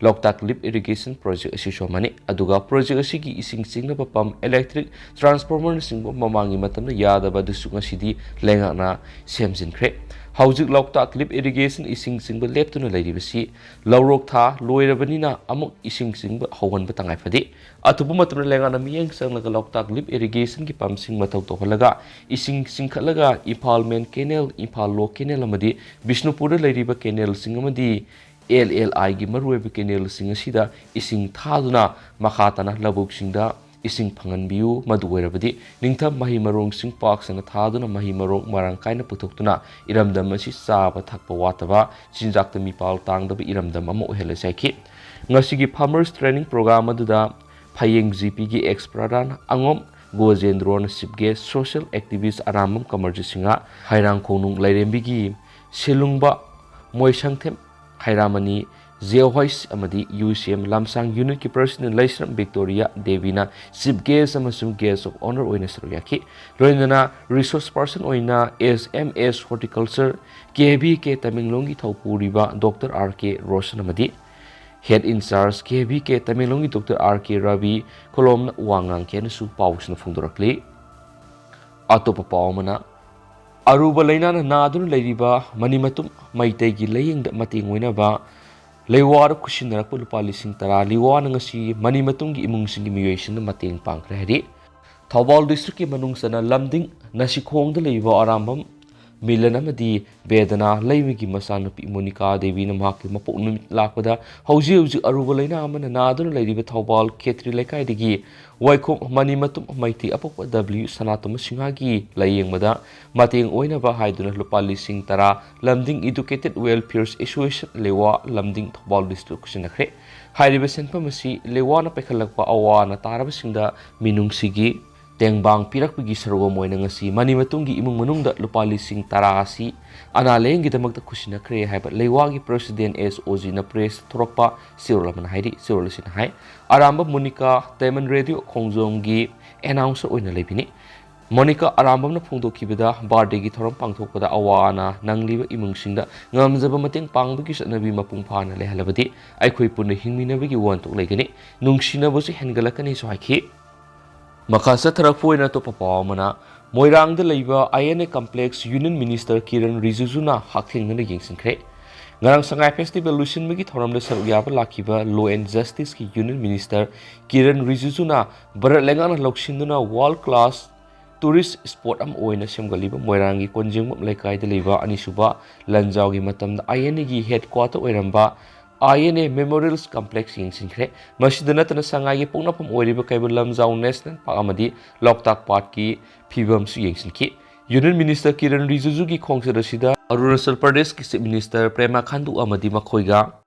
ꯂꯣꯛꯇꯥꯛ ꯂꯤꯐ ꯏꯔꯤꯒꯦꯁꯟ ꯄ꯭ꯔꯣꯖꯦꯛ ꯑꯁꯤꯁꯨ ꯑꯃꯅꯤ꯫ ꯑꯗꯨꯒ ꯄ꯭ꯔꯣꯖꯦꯛ ꯑꯁꯤꯒꯤ ꯏꯁꯤꯡ ꯆꯤꯡꯅꯕ ꯄꯝ, ꯏꯂꯦꯛꯇ꯭ꯔꯤꯛ ꯇ꯭ꯔꯥꯟꯁꯐꯣꯔꯃꯔꯅꯆꯤꯡꯕ ꯃꯃꯥꯡꯒꯤ ꯃꯇꯝꯗ ꯌꯥꯗꯕ ꯑꯗꯨꯁꯨ ꯉꯁꯤꯗꯤ ꯂꯩꯉꯥꯛꯅ ꯁꯦꯝꯖꯤꯟꯈ꯭ꯔꯦ꯫ ꯍꯧꯖꯤꯛ ꯂꯣꯛꯇꯥꯛ ꯂꯤꯐ ꯏꯔꯤꯒꯦꯁꯟ ꯏꯁꯤꯡ ꯆꯤꯡꯕ ꯂꯦꯞꯇꯨꯅ ꯂꯩꯔꯤꯕꯁꯤ ꯂꯧꯔꯣꯛ ꯊꯥ ꯂꯣꯏꯔꯕꯅꯤꯅ ꯑꯃꯨꯛ ꯏꯁꯤꯡ ꯆꯤꯡꯕ ꯍꯧꯍꯟꯕ ꯇꯉꯥꯏ ꯐꯗꯦ꯫ ꯑꯊꯨꯕ ꯃꯇꯝꯗ ꯂꯩꯉꯥꯛꯅ ꯃꯤꯠꯌꯦꯡ ꯆꯪꯂꯒ ꯂꯣꯛꯇꯥꯛ ꯂꯤꯐ ꯏꯔꯤꯒꯦꯁꯟꯒꯤ ꯄꯝꯁꯤꯡ ꯃꯊꯧ ꯇꯧꯍꯜꯂꯒ ꯏꯁꯤꯡ ꯆꯤꯡꯈꯠꯂꯒ ꯏꯝꯐꯥꯜ ꯃꯦꯟ ꯀꯦꯅꯦꯜ, ꯏꯝꯐꯥꯜ ꯂꯣ ꯀꯦꯅꯦꯜ ꯑꯃꯗꯤ ꯕꯤꯁꯅꯨꯄꯨꯔꯗ ꯂꯩꯔꯤꯕ ꯀꯦꯅꯦꯜꯁꯤꯡ ꯑꯃꯗꯤ ꯑꯦꯜ ꯑꯦꯜ ꯑꯥꯏꯒꯤ ꯃꯔꯨꯑꯣꯏꯕ ꯀꯦꯅꯦꯜꯁꯤꯡ ꯑꯁꯤꯗ ꯏꯁꯤꯡ ꯊꯥꯗꯨꯅ ꯃꯈꯥ ꯇꯥꯅ ꯂꯧꯕꯨꯛꯁꯤꯡꯗ ꯏꯁꯤꯡ ꯐꯪꯍꯟꯕꯤꯌꯨ꯫ ꯃꯗꯨ ꯑꯣꯏꯔꯕꯗꯤ ꯅꯤꯡꯊꯝ ꯃꯍꯩ ꯃꯔꯣꯡꯁꯤꯡ ꯄꯥꯛ ꯁꯟꯅ ꯊꯥꯗꯨꯅ ꯃꯍꯩ ꯃꯔꯣꯡ ꯃꯔꯥꯡ ꯀꯥꯏꯅ ꯄꯨꯊꯣꯛꯇꯨꯅ ꯏꯔꯝꯗꯝ ꯑꯁꯤ ꯆꯥꯕ ꯊꯛꯄ ꯋꯥꯠꯇꯕ, ꯆꯤꯟꯖꯥꯛꯇ ꯃꯤꯄꯥꯜ ꯇꯥꯡꯗꯕ ꯏꯔꯝꯗꯝ ꯑꯃ ꯑꯣꯏꯍꯜꯂꯁꯤ ꯍꯥꯏꯈꯤ꯫ ꯉꯁꯤꯒꯤ Farmers Training Program ꯑꯗꯨꯗ ꯐꯌꯦꯡ ꯖꯤꯄꯤꯒꯤ ꯑꯦꯛꯁ ꯄ꯭ꯔꯙꯥꯟ ꯑꯉꯣꯝ ꯒꯣꯖꯦꯟꯗ꯭ꯔꯣꯅ chief gas, social ꯑꯦꯛꯇꯤꯚꯤꯁ Arambam ꯀꯃꯔꯖꯤꯠ Singh, ꯍꯩꯔꯥꯡꯈꯣꯡꯅꯨꯡ ꯂꯥꯏꯔꯦꯝꯕꯤꯒꯤ ꯁꯤꯂꯨꯡꯕ ꯃꯣꯏꯁꯪꯊꯦꯝ ꯈꯩꯔꯥꯃꯅꯤ ꯖꯦꯍꯣꯏꯁ ꯑꯃꯗꯤ ꯌꯨ ꯁꯤ ꯑꯦꯝ ꯂꯝꯁꯥꯡ ꯌꯨꯅꯤꯠꯀꯤ ꯄ꯭ꯔꯁꯤꯗꯦꯟ ꯂꯩꯁ꯭ꯔꯝ ꯚꯤꯛꯇꯣꯔꯤꯌꯥ ꯗꯦꯕꯤꯅ ꯆꯤꯐ ꯒꯦꯁ ꯑꯃꯁꯨꯡ ꯒꯦꯁ ꯑꯣꯐ ꯑꯣꯅꯔ ꯑꯣꯏꯅ ꯁꯔꯨꯛ ꯌꯥꯈꯤ꯫ ꯂꯣꯏꯅꯅ ꯔꯤꯁꯣꯔꯁ ꯄꯔꯁꯟ ꯑꯣꯏꯅ ꯑꯦꯁ ꯑꯦꯝ ꯑꯦꯁ ꯍꯣꯔꯇꯤꯀꯜꯆꯔ ꯀꯦ ꯚꯤ ꯀꯦ ꯇꯃꯦꯡꯂꯣꯡꯒꯤ ꯊꯧꯄꯨꯔꯤꯕ ꯗꯣꯛꯇꯔ ꯑꯥꯔ ꯀꯦ ꯔꯣꯁꯟ ꯑꯃꯗꯤ ꯍꯦꯗ ꯏꯟꯆꯥꯔꯖ ꯀꯦ ꯚꯤ ꯀꯦ ꯇꯃꯦꯡꯂꯣꯡꯒꯤ ꯗꯣꯛꯇꯔ ꯑꯥꯔ ꯀꯦ ꯔꯕꯤ ꯈꯨꯂꯣꯝꯅ ꯋꯥ ꯉꯥꯡꯈꯤ ꯍꯥꯏꯅꯁꯨ ꯄꯥꯎꯁꯤꯅ ꯐꯣꯡꯗꯣꯔꯛꯂꯤ꯫ ꯑꯇꯣꯞꯄ ꯄꯥꯎ ꯑꯃꯅ, ꯑꯔꯨꯕ ꯂꯥꯏꯅꯥꯅ ꯅꯥꯗꯨꯅ ꯂꯩꯔꯤꯕ ꯃꯅꯤꯃꯇꯨꯝ ꯃꯩꯇꯩꯒꯤ ꯂꯥꯏꯌꯦꯡꯗ ꯃꯇꯦꯡ ꯑꯣꯏꯅꯕ ꯂꯩꯋꯥꯗ ꯈꯨꯠꯁꯤꯟꯅꯔꯛꯄ ꯂꯨꯄꯥ ꯂꯤꯁꯤꯡ ꯇꯔꯥ ꯂꯩꯋꯥꯅ ꯉꯁꯤ ꯃꯅꯤꯃꯇꯨꯝꯒꯤ ꯏꯃꯨꯡꯁꯤꯡꯒꯤ ꯃꯤꯑꯣꯏꯁꯤꯡꯗ ꯃꯇꯦꯡ ꯄꯥꯡꯈ꯭ꯔꯦ ꯍꯥꯏꯔꯤ꯫ ꯊꯧꯕꯥꯜ ꯗꯤꯁꯇ꯭ꯔꯤꯛꯀꯤ ꯃꯅꯨꯡ ꯆꯟꯅ ꯂꯝꯗꯤꯡ ꯅꯁꯤꯈꯣꯡꯗ ꯂꯩꯕ ꯑꯔꯥꯝꯕꯝ ꯃꯤꯂꯟ ꯑꯃꯗꯤ ꯕꯦꯗꯅꯥ ꯂꯩꯃꯒꯤ ꯃꯆꯥꯅꯨꯄꯤ ꯃꯣꯅꯤꯀꯥ ꯗꯦꯕꯤꯅ ꯃꯍꯥꯛꯀꯤ ꯃꯄꯣꯛ ꯅꯨꯃꯤꯠ ꯂꯥꯛꯄꯗ ꯍꯧꯖꯤꯛ ꯍꯧꯖꯤꯛ ꯑꯔꯨꯕ ꯂꯥꯏꯅꯥ ꯑꯃꯅ ꯅꯥꯗꯨꯅ ꯂꯩꯔꯤꯕ ꯊꯧꯕꯥꯜ ꯈꯦꯇ꯭ꯔꯤ ꯂꯩꯀꯥꯏꯗꯒꯤ ꯋꯥꯏꯈꯣꯝ ꯃꯅꯤꯃꯇꯨꯝ ꯃꯩꯇꯩ ꯑꯄꯣꯛꯄ ꯗꯕ꯭ꯂꯤꯎ ꯁꯅꯥꯇꯣꯝꯕ ꯁꯤꯡꯍꯒꯤ ꯂꯥꯏꯌꯦꯡꯕꯗ ꯃꯇꯦꯡ ꯑꯣꯏꯅꯕ ꯍꯥꯏꯗꯨꯅ ꯂꯨꯄꯥ ꯂꯤꯁꯤꯡ ꯇꯔꯥ ꯂꯝꯗꯤꯡ ꯏꯗꯨꯀꯦꯇꯦꯠ ꯋꯦꯜꯐꯤꯌꯔ ꯑꯦꯁꯣꯁꯤꯌꯦꯁꯟ ꯂꯩꯋꯥ ꯂꯝꯗꯤꯡ ꯊꯧꯕꯥꯜ ꯗꯤꯁꯇ꯭ꯔꯤꯛ ꯈꯨꯠꯁꯤꯟꯅꯈ꯭ꯔꯦ꯫ ꯍꯥꯏꯔꯤꯕ ꯁꯦꯟꯐꯝ ꯑꯁꯤ ꯂꯩꯋꯥꯅ ꯄꯥꯏꯈꯠꯂꯛꯄ ꯑꯋꯥ ꯑꯅꯥ ꯇꯥꯔꯕꯁꯤꯡꯗ ꯃꯤꯅꯨꯡꯁꯤꯒꯤ ꯇꯦꯡꯕꯥꯡ ꯄꯤꯔꯛꯄꯒꯤ ꯁꯔꯨꯛ ꯑꯃ ꯑꯣꯏꯅ ꯉꯁꯤ ꯃꯅꯤ ꯃꯇꯨꯡꯒꯤ ꯏꯃꯨꯡ ꯃꯅꯨꯡꯗ ꯂꯨꯄꯥ ꯂꯤꯁꯤꯡ ꯇꯔꯥ ꯑꯁꯤ ꯑꯅꯥ ꯂꯥꯌꯦꯡꯒꯤꯗꯃꯛꯇ ꯈꯨꯠꯁꯤꯟꯅꯈ꯭ꯔꯦ ꯍꯥꯏꯕ ꯂꯩꯋꯥꯒꯤ ꯄ꯭ꯔꯦꯁꯤꯗꯦꯟ ꯑꯦꯁ ꯑꯣꯖꯤꯅ ꯄ꯭ꯔꯦꯁꯇ ꯊꯣꯔꯛꯄ ꯆꯦꯔꯣꯜ ꯑꯃꯅ ꯍꯥꯏꯔꯤ꯫ ꯆꯦꯔꯣꯜ ꯑꯁꯤꯅ ꯍꯥꯏ, ꯑꯔꯥꯝꯕꯝ ꯃꯣꯅꯤꯀꯥ ꯗꯥꯏꯃꯟ ꯔꯦꯗꯤꯑꯣ ꯈꯣꯡꯖꯣꯝꯒꯤ ꯑꯦꯅꯥꯎꯟꯁꯔ ꯑꯣꯏꯅ ꯂꯩꯕꯤꯅꯤ꯫ ꯃꯣꯅꯤꯀꯥ ꯑꯔꯥꯝꯕꯝꯅ ꯐꯣꯡꯗꯣꯛꯈꯤꯕꯗ, ꯕꯥꯔꯗꯦꯒꯤ ꯊꯧꯔꯝ ꯄꯥꯡꯊꯣꯛꯄꯗ ꯑꯋꯥ ꯑꯅꯥ ꯅꯪꯂꯤꯕ ꯏꯃꯨꯡꯁꯤꯡꯗ ꯉꯝꯖꯕ ꯃꯇꯦꯡ ꯄꯥꯡꯕꯒꯤ ꯆꯠꯅꯕꯤ ꯃꯄꯨꯡ ꯐꯥꯅ ꯂꯩꯍꯜꯂꯕꯗꯤ ꯑꯩꯈꯣꯏ ꯄꯨꯟꯅ ꯍꯤꯡꯃꯤꯟꯅꯕꯒꯤ ꯋꯥꯍꯟꯊꯣꯛ ꯂꯩꯒꯅꯤ, ꯅꯨꯡꯁꯤꯅꯕꯁꯨ ꯍꯦꯟꯒꯠꯂꯛꯀꯅꯤꯁꯨ ꯍꯥꯏꯈꯤ꯫ ꯃꯈꯥ ꯆꯠꯊꯔꯛꯄ ꯑꯣꯏꯅ ꯑꯇꯣꯞꯄ ꯄꯥꯎ ꯑꯃꯅ, ꯃꯣꯏꯔꯥꯡꯗ ꯂꯩꯕ I N A complex union minister Kiren ꯔꯤꯖꯤꯖꯨꯅ ꯍꯛꯊꯦꯡꯅꯅ ꯌꯦꯡꯁꯤꯟꯈ꯭ꯔꯦ꯫ ꯉꯔꯥꯡ ꯁꯉꯥꯏ ꯐꯦꯁꯇꯤꯚꯦꯜ ꯂꯣꯏꯁꯤꯟꯕꯒꯤ ꯊꯧꯔꯝꯗ ꯁꯔꯨꯛ ꯌꯥꯕ ꯂꯥꯛꯈꯤꯕ ꯂꯣ ꯑꯦꯟ ꯖꯁꯇꯤꯁꯀꯤ ꯌꯨꯅꯤꯌꯟ ꯃꯤꯅꯤꯁꯇꯔ ꯀꯤꯔꯟ ꯔꯤꯖꯤꯖꯨꯅ ꯚꯥꯔꯠ ꯂꯩꯉꯥꯛꯅ ꯂꯧꯁꯤꯟꯗꯨꯅ ꯋꯥꯔꯜ ꯀ꯭ꯂꯥꯁ ꯇꯨꯔꯤꯁ ꯁ꯭ꯄꯣꯠ ꯑꯃ ꯑꯣꯏꯅ ꯁꯦꯝꯒꯠꯂꯤꯕ ꯃꯣꯏꯔꯥꯡꯒꯤ ꯀꯣꯟꯖꯦꯡꯕꯝ ꯂꯩꯀꯥꯏꯗ ꯂꯩꯕ ꯑꯅꯤꯁꯨꯕ ꯂꯥꯟꯖꯥꯎꯒꯤ ꯃꯇꯝꯗ ꯑꯥꯏ ꯑꯦꯟ ꯑꯦꯒꯤ ꯍꯦꯗꯀ꯭ꯋꯥꯇꯔ ꯑꯣꯏꯔꯝꯕ ꯑꯥꯏ ꯑꯦꯟ ꯑꯦ ꯃꯦꯃꯣꯔꯤꯌꯦꯜꯁ ꯀꯝꯄ꯭ꯂꯦꯛꯁ ꯌꯦꯡꯁꯤꯟꯈ꯭ꯔꯦ꯫ ꯃꯁꯤꯗ ꯅꯠꯇꯅ ꯁꯉꯥꯏꯒꯤ ꯄꯣꯛꯅꯐꯝ ꯑꯣꯏꯔꯤꯕ ꯀꯩꯕꯨꯜ ꯂꯝꯖꯥꯎ ꯅꯦꯁꯅꯦꯜ ꯄꯥꯔꯛ ꯑꯃꯗꯤ ꯂꯣꯛꯇꯥꯛ ꯄꯥꯠꯀꯤ ꯐꯤꯕꯝꯁꯨ ꯌꯦꯡꯁꯤꯟꯈꯤ꯫ ꯌꯨꯅꯤꯌꯟ ꯃꯤꯅꯤꯁꯇꯔ ꯀꯤꯔꯟ ꯔꯤꯖꯤꯖꯨꯒꯤ ꯈꯣꯡꯆꯠ ꯑꯁꯤꯗ ꯑꯔꯨꯅꯥꯆꯜ ꯄ꯭ꯔꯗꯦꯁꯀꯤ ꯆꯤꯐ ꯃꯤꯅꯤꯁꯇꯔ ꯄꯦꯃꯥ ꯈꯥꯟꯗꯨ ꯑꯃꯗꯤ ꯃꯈꯣꯏꯒ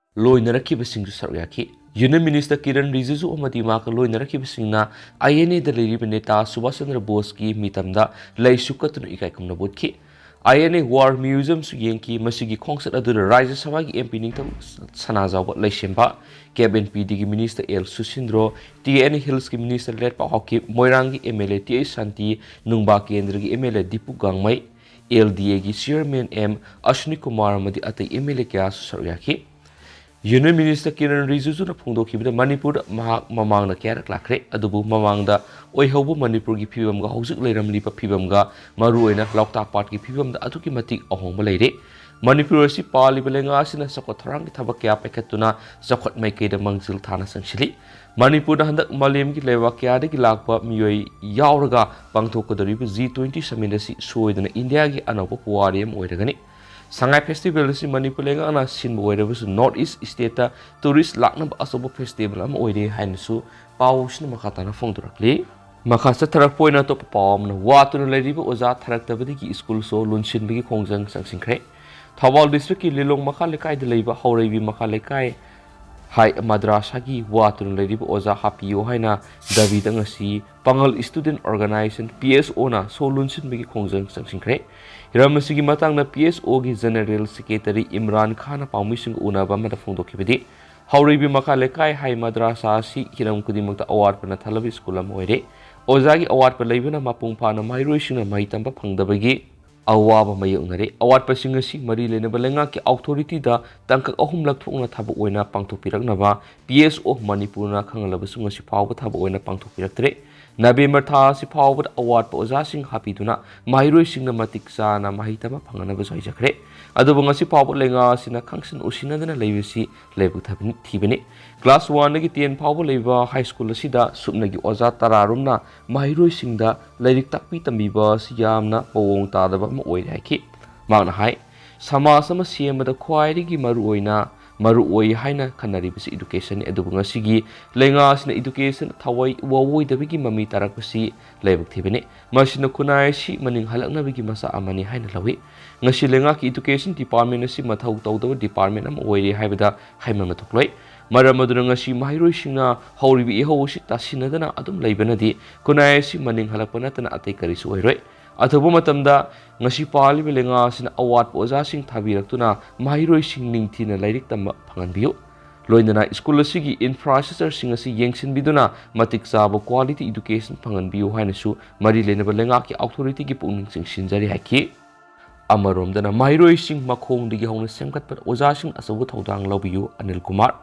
ꯂꯣꯏꯅꯔꯛꯈꯤꯕꯁꯤꯡꯁꯨ ꯁꯔꯨꯛ ꯌꯥꯈꯤ꯫ ꯌꯨꯅꯤꯌꯟ ꯃꯤꯅꯤꯁꯇꯔ ꯀꯤꯔꯟ ꯔꯤꯖꯤꯖꯨ ꯑꯃꯗꯤ ꯃꯍꯥꯛꯀ ꯂꯣꯏꯅꯔꯛꯈꯤꯕꯁꯤꯡꯅ ꯑꯥꯏ ꯑꯦꯟ ꯑꯦꯗ ꯂꯩꯔꯤꯕ ꯅꯦꯇꯥ ꯁꯨꯚꯥꯁ ꯆꯟꯗ꯭ꯔ ꯕꯣꯁꯀꯤ ꯃꯤꯇꯝꯗ ꯂꯩꯁꯨ ꯀꯠꯇꯨꯅ ꯏꯀꯥꯏ ꯈꯨꯝꯅꯕ ꯎꯠꯈꯤ꯫ ꯑꯥꯏ ꯑꯦꯟ ꯑꯦ ꯋꯥꯔ ꯃ꯭ꯌꯨꯖꯤꯌꯝꯁꯨ ꯌꯦꯡꯈꯤ꯫ ꯃꯁꯤꯒꯤ ꯈꯣꯡꯆꯠ ꯑꯗꯨꯗ ꯔꯥꯖ꯭ꯌ ꯁꯚꯥꯒꯤ ꯑꯦꯝ ꯄꯤ ꯅꯤꯡꯊꯧ ꯁꯅꯥꯖꯥꯎꯕ ꯂꯩꯁꯦꯝꯕ, ꯀꯦꯞ ꯑꯦꯟ ꯄꯤ ꯗꯤꯒꯤ minister L Susindro, T N A ꯍꯤꯜꯁꯀꯤ ꯃꯤꯅꯤꯁꯇꯔ ꯂꯦꯠꯄꯥꯎ ꯍꯥꯎꯀꯤꯞ, ꯃꯣꯏꯔꯥꯡꯒꯤ M L A T H Shanti, Nungba ꯀꯦꯟꯗ꯭ꯔꯒꯤ M L A Dipu Gangmei, L D ꯑꯦꯒꯤ ꯆꯤꯌꯔꯃꯦꯟ ꯑꯦꯝ ꯑꯁ꯭ꯋꯤꯅꯤ ꯀꯨꯃꯥꯔ ꯑꯃꯗꯤ ꯑꯇꯩ ꯑꯦꯝ ꯑꯦꯜ ꯑꯦ ꯀꯌꯥꯁꯨ ꯁꯔꯨꯛ ꯌꯥꯈꯤ꯫ ꯌꯨꯅꯤꯌꯟ ꯃꯤꯅꯤꯁꯇꯔ ꯀꯤꯔꯟ ꯔꯤꯖꯤꯖꯨꯅ ꯐꯣꯡꯗꯣꯛꯈꯤꯕꯗ ꯃꯅꯤꯄꯨꯔꯗ ꯃꯍꯥꯛ ꯃꯃꯥꯡꯗ ꯀꯌꯥꯔꯛ ꯂꯥꯛꯈ꯭ꯔꯦ, ꯑꯗꯨꯕꯨ ꯃꯃꯥꯡꯗ ꯑꯣꯏꯍꯧꯕ ꯃꯅꯤꯄꯨꯔꯒꯤ ꯐꯤꯕꯝꯒ ꯍꯧꯖꯤꯛ ꯂꯩꯔꯝꯂꯤꯕ ꯐꯤꯕꯝꯒ, ꯃꯔꯨꯑꯣꯏꯅ ꯂꯣꯛꯇꯥꯛ ꯄꯥꯠꯀꯤ ꯐꯤꯕꯝꯗ ꯑꯗꯨꯛꯀꯤ ꯃꯇꯤꯛ ꯑꯍꯣꯡꯕ ꯂꯩꯔꯦ꯫ ꯃꯅꯤꯄꯨꯔ ꯑꯁꯤ ꯄꯥꯜꯂꯤꯕ ꯂꯩꯉꯥꯛ ꯑꯁꯤꯅ ꯆꯥꯎꯈꯠ ꯊꯧꯔꯥꯡꯒꯤ ꯊꯕꯛ ꯀꯌꯥ ꯄꯥꯏꯈꯠꯇꯨꯅ ꯆꯥꯎꯈꯠ ꯃꯥꯏꯀꯩꯗ ꯃꯥꯡꯖꯤꯜ ꯊꯥꯅ ꯆꯪꯁꯤꯜꯂꯤ꯫ ꯃꯅꯤꯄꯨꯔꯗ ꯍꯟꯗꯛ ꯃꯥꯂꯦꯝꯒꯤ ꯂꯩꯕꯥꯛ ꯀꯌꯥꯗꯒꯤ ꯂꯥꯛꯄ ꯃꯤꯑꯣꯏ ꯌꯥꯎꯔꯒ ꯄꯥꯡꯊꯣꯛꯀꯗꯧꯔꯤꯕ ꯖꯤ ꯇ꯭ꯋꯦꯟꯇꯤ ꯁꯃꯤꯠ ꯑꯁꯤ ꯁꯣꯏꯗꯅ ꯏꯟꯗꯤꯌꯥꯒꯤ ꯑꯅꯧꯕ ꯄꯨꯋꯥꯔꯤ ꯑꯃ ꯑꯣꯏꯔꯒꯅꯤ꯫ ꯁꯉꯥꯏ ꯐꯦꯁꯇꯤꯚꯦꯜ ꯑꯁꯤ ꯃꯅꯤꯄꯨꯔ ꯂꯩꯉꯥꯛꯅ ꯁꯤꯟꯕ ꯑꯣꯏꯔꯕꯁꯨ, ꯅꯣꯔꯠ ꯏꯁ ꯁ꯭ꯇꯦꯠꯇ ꯇꯨꯔꯤꯁ ꯂꯥꯛꯅꯕ ꯑꯆꯧꯕ ꯐꯦꯁꯇꯤꯚꯦꯜ ꯑꯃ ꯑꯣꯏꯔꯦ ꯍꯥꯏꯅꯁꯨ ꯄꯥꯎꯁꯤꯅ ꯃꯈꯥ ꯇꯥꯅ ꯐꯣꯡꯗꯣꯔꯛꯂꯤ꯫ ꯃꯈꯥ ꯆꯠꯊꯔꯛꯄ ꯑꯣꯏꯅ ꯑꯇꯣꯞꯄ ꯄꯥꯎ ꯑꯃꯅ, ꯋꯥꯠꯇꯨꯅ ꯂꯩꯔꯤꯕ ꯑꯣꯖꯥ ꯊꯥꯔꯛꯇꯕꯗꯒꯤ ꯁ꯭ꯀꯨꯜ ꯁꯣ ꯂꯣꯟꯁꯤꯟꯕꯒꯤ ꯈꯣꯡꯖꯪ ꯆꯪꯁꯤꯟꯈ꯭ꯔꯦ꯫ ꯊꯧꯕꯥꯜ ꯗꯤꯁꯇ꯭ꯔꯤꯛꯀꯤ ꯂꯤꯂꯣꯡ ꯃꯈꯥ ꯂꯩꯀꯥꯏꯗ ꯂꯩꯕ ꯍꯧꯔꯩꯕꯤ ꯃꯈꯥ ꯂꯩꯀꯥꯏ ꯍꯥꯏ ꯃꯗ꯭ꯔꯥꯁꯥꯒꯤ ꯋꯥꯠꯇꯨꯅ ꯂꯩꯔꯤꯕ ꯑꯣꯖꯥ ꯍꯥꯞꯄꯤꯌꯨ ꯍꯥꯏꯅ ꯗꯥꯕꯤꯗ ꯉꯁꯤ ꯄꯥꯉꯜ Student Organisation, P S O, ꯅ ꯁꯣ ꯂꯣꯟꯁꯤꯟꯕꯒꯤ ꯈꯣꯡꯖꯪ ꯆꯪꯁꯤꯟꯈ꯭ꯔꯦ꯫ ꯍꯤꯔꯝ ꯑꯁꯤꯒꯤ ꯃꯇꯥꯡꯗ P S O ꯒꯤ General Secretary ꯏꯝꯔꯥꯟ ꯈꯥꯟꯅ ꯄꯥꯎꯃꯤꯁꯤꯡꯒ ꯎꯅꯕ ꯑꯃꯗ ꯐꯣꯡꯗꯣꯛꯈꯤꯕꯗꯤ, ꯍꯧꯔꯛꯏꯕ ꯃꯈꯥ ꯂꯩꯀꯥꯏ ꯍꯥꯏ ꯃꯗ꯭ꯔꯥꯁꯥ ꯑꯁꯤ ꯍꯤꯔꯝ ꯈꯨꯗꯤꯡꯃꯛꯇ ꯑꯋꯥꯠꯄꯅ ꯊꯜꯂꯕ ꯁ꯭ꯀꯨꯜ ꯑꯃ ꯑꯣꯏꯔꯦ꯫ ꯑꯣꯖꯥꯒꯤ ꯑꯋꯥꯠꯄ ꯂꯩꯕꯅ ꯃꯄꯨꯡ ꯐꯥꯅ ꯃꯍꯩꯔꯣꯏꯁꯤꯡꯅ ꯃꯍꯩ ꯇꯝꯕ ꯐꯪꯗꯕꯒꯤ ꯑꯋꯥꯕ ꯃꯥꯌꯣꯛꯅꯔꯦ꯫ ꯑꯋꯥꯠꯄꯁꯤꯡ ꯑꯁꯤ ꯃꯔꯤ ꯂꯩꯅꯕ ꯂꯩꯉꯥꯛꯀꯤ ꯑꯣꯊꯣꯔꯤꯇꯤꯗ ꯇꯥꯡꯀꯛ ꯑꯍꯨꯝꯂꯛ ꯊꯣꯛꯅ ꯊꯕꯛ ꯑꯣꯏꯅ ꯄꯥꯡꯊꯣꯛꯄꯤꯔꯛꯅꯕ P S O ꯃꯅꯤꯄꯨꯔꯅ ꯈꯪꯍꯜꯂꯕꯁꯨ ꯉꯁꯤ ꯐꯥꯎꯕ ꯊꯕꯛ ꯑꯣꯏꯅ ꯄꯥꯡꯊꯣꯛꯄꯤꯔꯛꯇ꯭ꯔꯦ꯫ ꯅꯕꯦꯝꯕꯔ ꯊꯥ ꯑꯁꯤ ꯐꯥꯎꯕꯗ ꯑꯋꯥꯠꯄ ꯑꯣꯖꯥꯁꯤꯡ ꯍꯥꯞꯄꯤꯗꯨꯅ ꯃꯍꯩꯔꯣꯏꯁꯤꯡꯅ ꯃꯇꯤꯛ ꯆꯥꯅ ꯃꯍꯩ ꯇꯝꯕ ꯐꯪꯍꯟꯅꯕꯁꯨ ꯍꯥꯏꯖꯈ꯭ꯔꯦ꯫ ꯑꯗꯨꯕꯨ ꯉꯁꯤ ꯐꯥꯎꯕ ꯂꯩꯉꯥꯛ ꯑꯁꯤꯅ ꯈꯪꯁꯤꯟ ꯎꯁꯤꯟꯅꯗꯅ ꯂꯩꯕꯁꯤ ꯂꯥꯏꯕꯛ ꯊꯕꯅꯤ-, ꯊꯤꯕꯅꯤ꯫ Class one ꯗꯒꯤ ten ꯐꯥꯎꯕ ꯂꯩꯕ ꯍꯥꯏ ꯁ꯭ꯀꯨꯜ ꯑꯁꯤꯗ ꯁꯨꯞꯅꯒꯤ ꯑꯣꯖꯥ ꯇꯔꯥꯔꯣꯝꯅ ꯃꯍꯩꯔꯣꯏꯁꯤꯡꯗ ꯂꯥꯏꯔꯤꯛ ꯇꯥꯛꯄꯤ ꯇꯝꯕꯤꯕ ꯑꯁꯤ ꯌꯥꯝꯅ ꯃꯑꯣꯡ ꯇꯥꯗꯕ ꯑꯃ ꯑꯣꯏꯔꯦ ꯍꯥꯏꯈꯤ꯫ ꯃꯍꯥꯛꯅ ꯍꯥꯏ, ꯁꯃꯥꯖ ꯑꯃ ꯁꯦꯝꯕꯗ ꯈ꯭ꯋꯥꯏꯗꯒꯤ ꯃꯔꯨꯑꯣꯏꯅ, ꯃꯔꯨꯑꯣꯏ ꯍꯥꯏꯅ ꯈꯟꯅꯔꯤꯕꯁꯤ education ꯅꯤ꯫ ꯑꯗꯨꯕꯨ ꯉꯁꯤꯒꯤ ꯂꯩꯉꯥꯛ ꯑꯁꯤꯅ education ꯊꯋꯥꯏ ꯎꯋꯣꯏꯗꯕꯒꯤ ꯃꯃꯤ ꯇꯥꯔꯛꯄꯁꯤ ꯂꯥꯏꯕꯛ ꯊꯤꯕꯅꯤ꯫ ꯃꯁꯤꯅ ꯈꯨꯟꯅꯥꯏ ꯑꯁꯤ ꯃꯅꯤꯡ ꯍꯜꯂꯛꯅꯕꯒꯤ ꯃꯆꯥꯛ ꯑꯃꯅꯤ ꯍꯥꯏꯅ ꯂꯧꯏ꯫ ꯉꯁꯤ ꯂꯩꯉꯥꯛꯀꯤ education department ꯑꯁꯤ ꯃꯊꯧ ꯇꯧꯗꯕ department ꯑꯃ ꯑꯣꯏꯔꯦ ꯍꯥꯏꯕꯗ ꯍꯥꯏꯃꯟꯕ ꯊꯣꯛꯂꯣꯏ꯫ ꯃꯔꯝ ꯑꯗꯨꯅ ꯉꯁꯤ ꯃꯍꯩꯔꯣꯏꯁꯤꯡꯅ ꯍꯧꯔꯤꯕ ꯏꯍꯧ ꯑꯁꯤ ꯇꯥꯁꯤꯟꯅꯗꯅ ꯑꯗꯨꯝ ꯂꯩꯕꯅꯗꯤ ꯈꯨꯟꯅꯥꯏ ꯑꯁꯤ ꯃꯅꯤꯡ ꯍꯜꯂꯛꯄ ꯅꯠꯇꯅ ꯑꯇꯩ ꯀꯔꯤꯁꯨ ꯑꯣꯏꯔꯣꯏ꯫ ꯑꯊꯨꯕ ꯃꯇꯝꯗ ꯉꯁꯤ ꯄꯥꯜꯂꯤꯕ ꯂꯩꯉꯥꯛ ꯑꯁꯤꯅ ꯑꯋꯥꯠꯄ ꯑꯣꯖꯥꯁꯤꯡ ꯊꯥꯕꯤꯔꯛꯇꯨꯅ ꯃꯍꯩꯔꯣꯏꯁꯤꯡ ꯅꯤꯡꯊꯤꯅ ꯂꯥꯏꯔꯤꯛ ꯇꯝꯕ ꯐꯪꯍꯟꯕꯤꯌꯨ꯫ ꯂꯣꯏꯅꯅ ꯁ꯭ꯀꯨꯜ ꯑꯁꯤꯒꯤ infrastructure ꯁꯤꯡ ꯑꯁꯤ ꯌꯦꯡꯁꯤꯟꯕꯤꯗꯨꯅ ꯃꯇꯤꯛ ꯆꯥꯕ quality education ꯐꯪꯍꯟꯕꯤꯌꯨ ꯍꯥꯏꯅꯁꯨ ꯃꯔꯤ ꯂꯩꯅꯕ ꯂꯩꯉꯥꯛꯀꯤ ꯑꯣꯊꯣꯔꯤꯇꯤꯒꯤ ꯄꯨꯛꯅꯤꯡ ꯆꯤꯡꯁꯤꯟꯖꯔꯤ ꯍꯥꯏꯈꯤ꯫ ꯑꯃꯔꯣꯝꯗꯅ ꯃꯍꯩꯔꯣꯏꯁꯤꯡ ꯃꯈꯣꯡꯗꯒꯤ ꯍꯧꯅ ꯁꯦꯝꯒꯠꯄꯗ ꯑꯣꯖꯥꯁꯤꯡ ꯑꯆꯧꯕ ꯊꯧꯗꯥꯡ ꯂꯧꯕꯤꯌꯨ, ꯑꯅꯤꯜ ꯀꯨꯃꯥꯔ꯫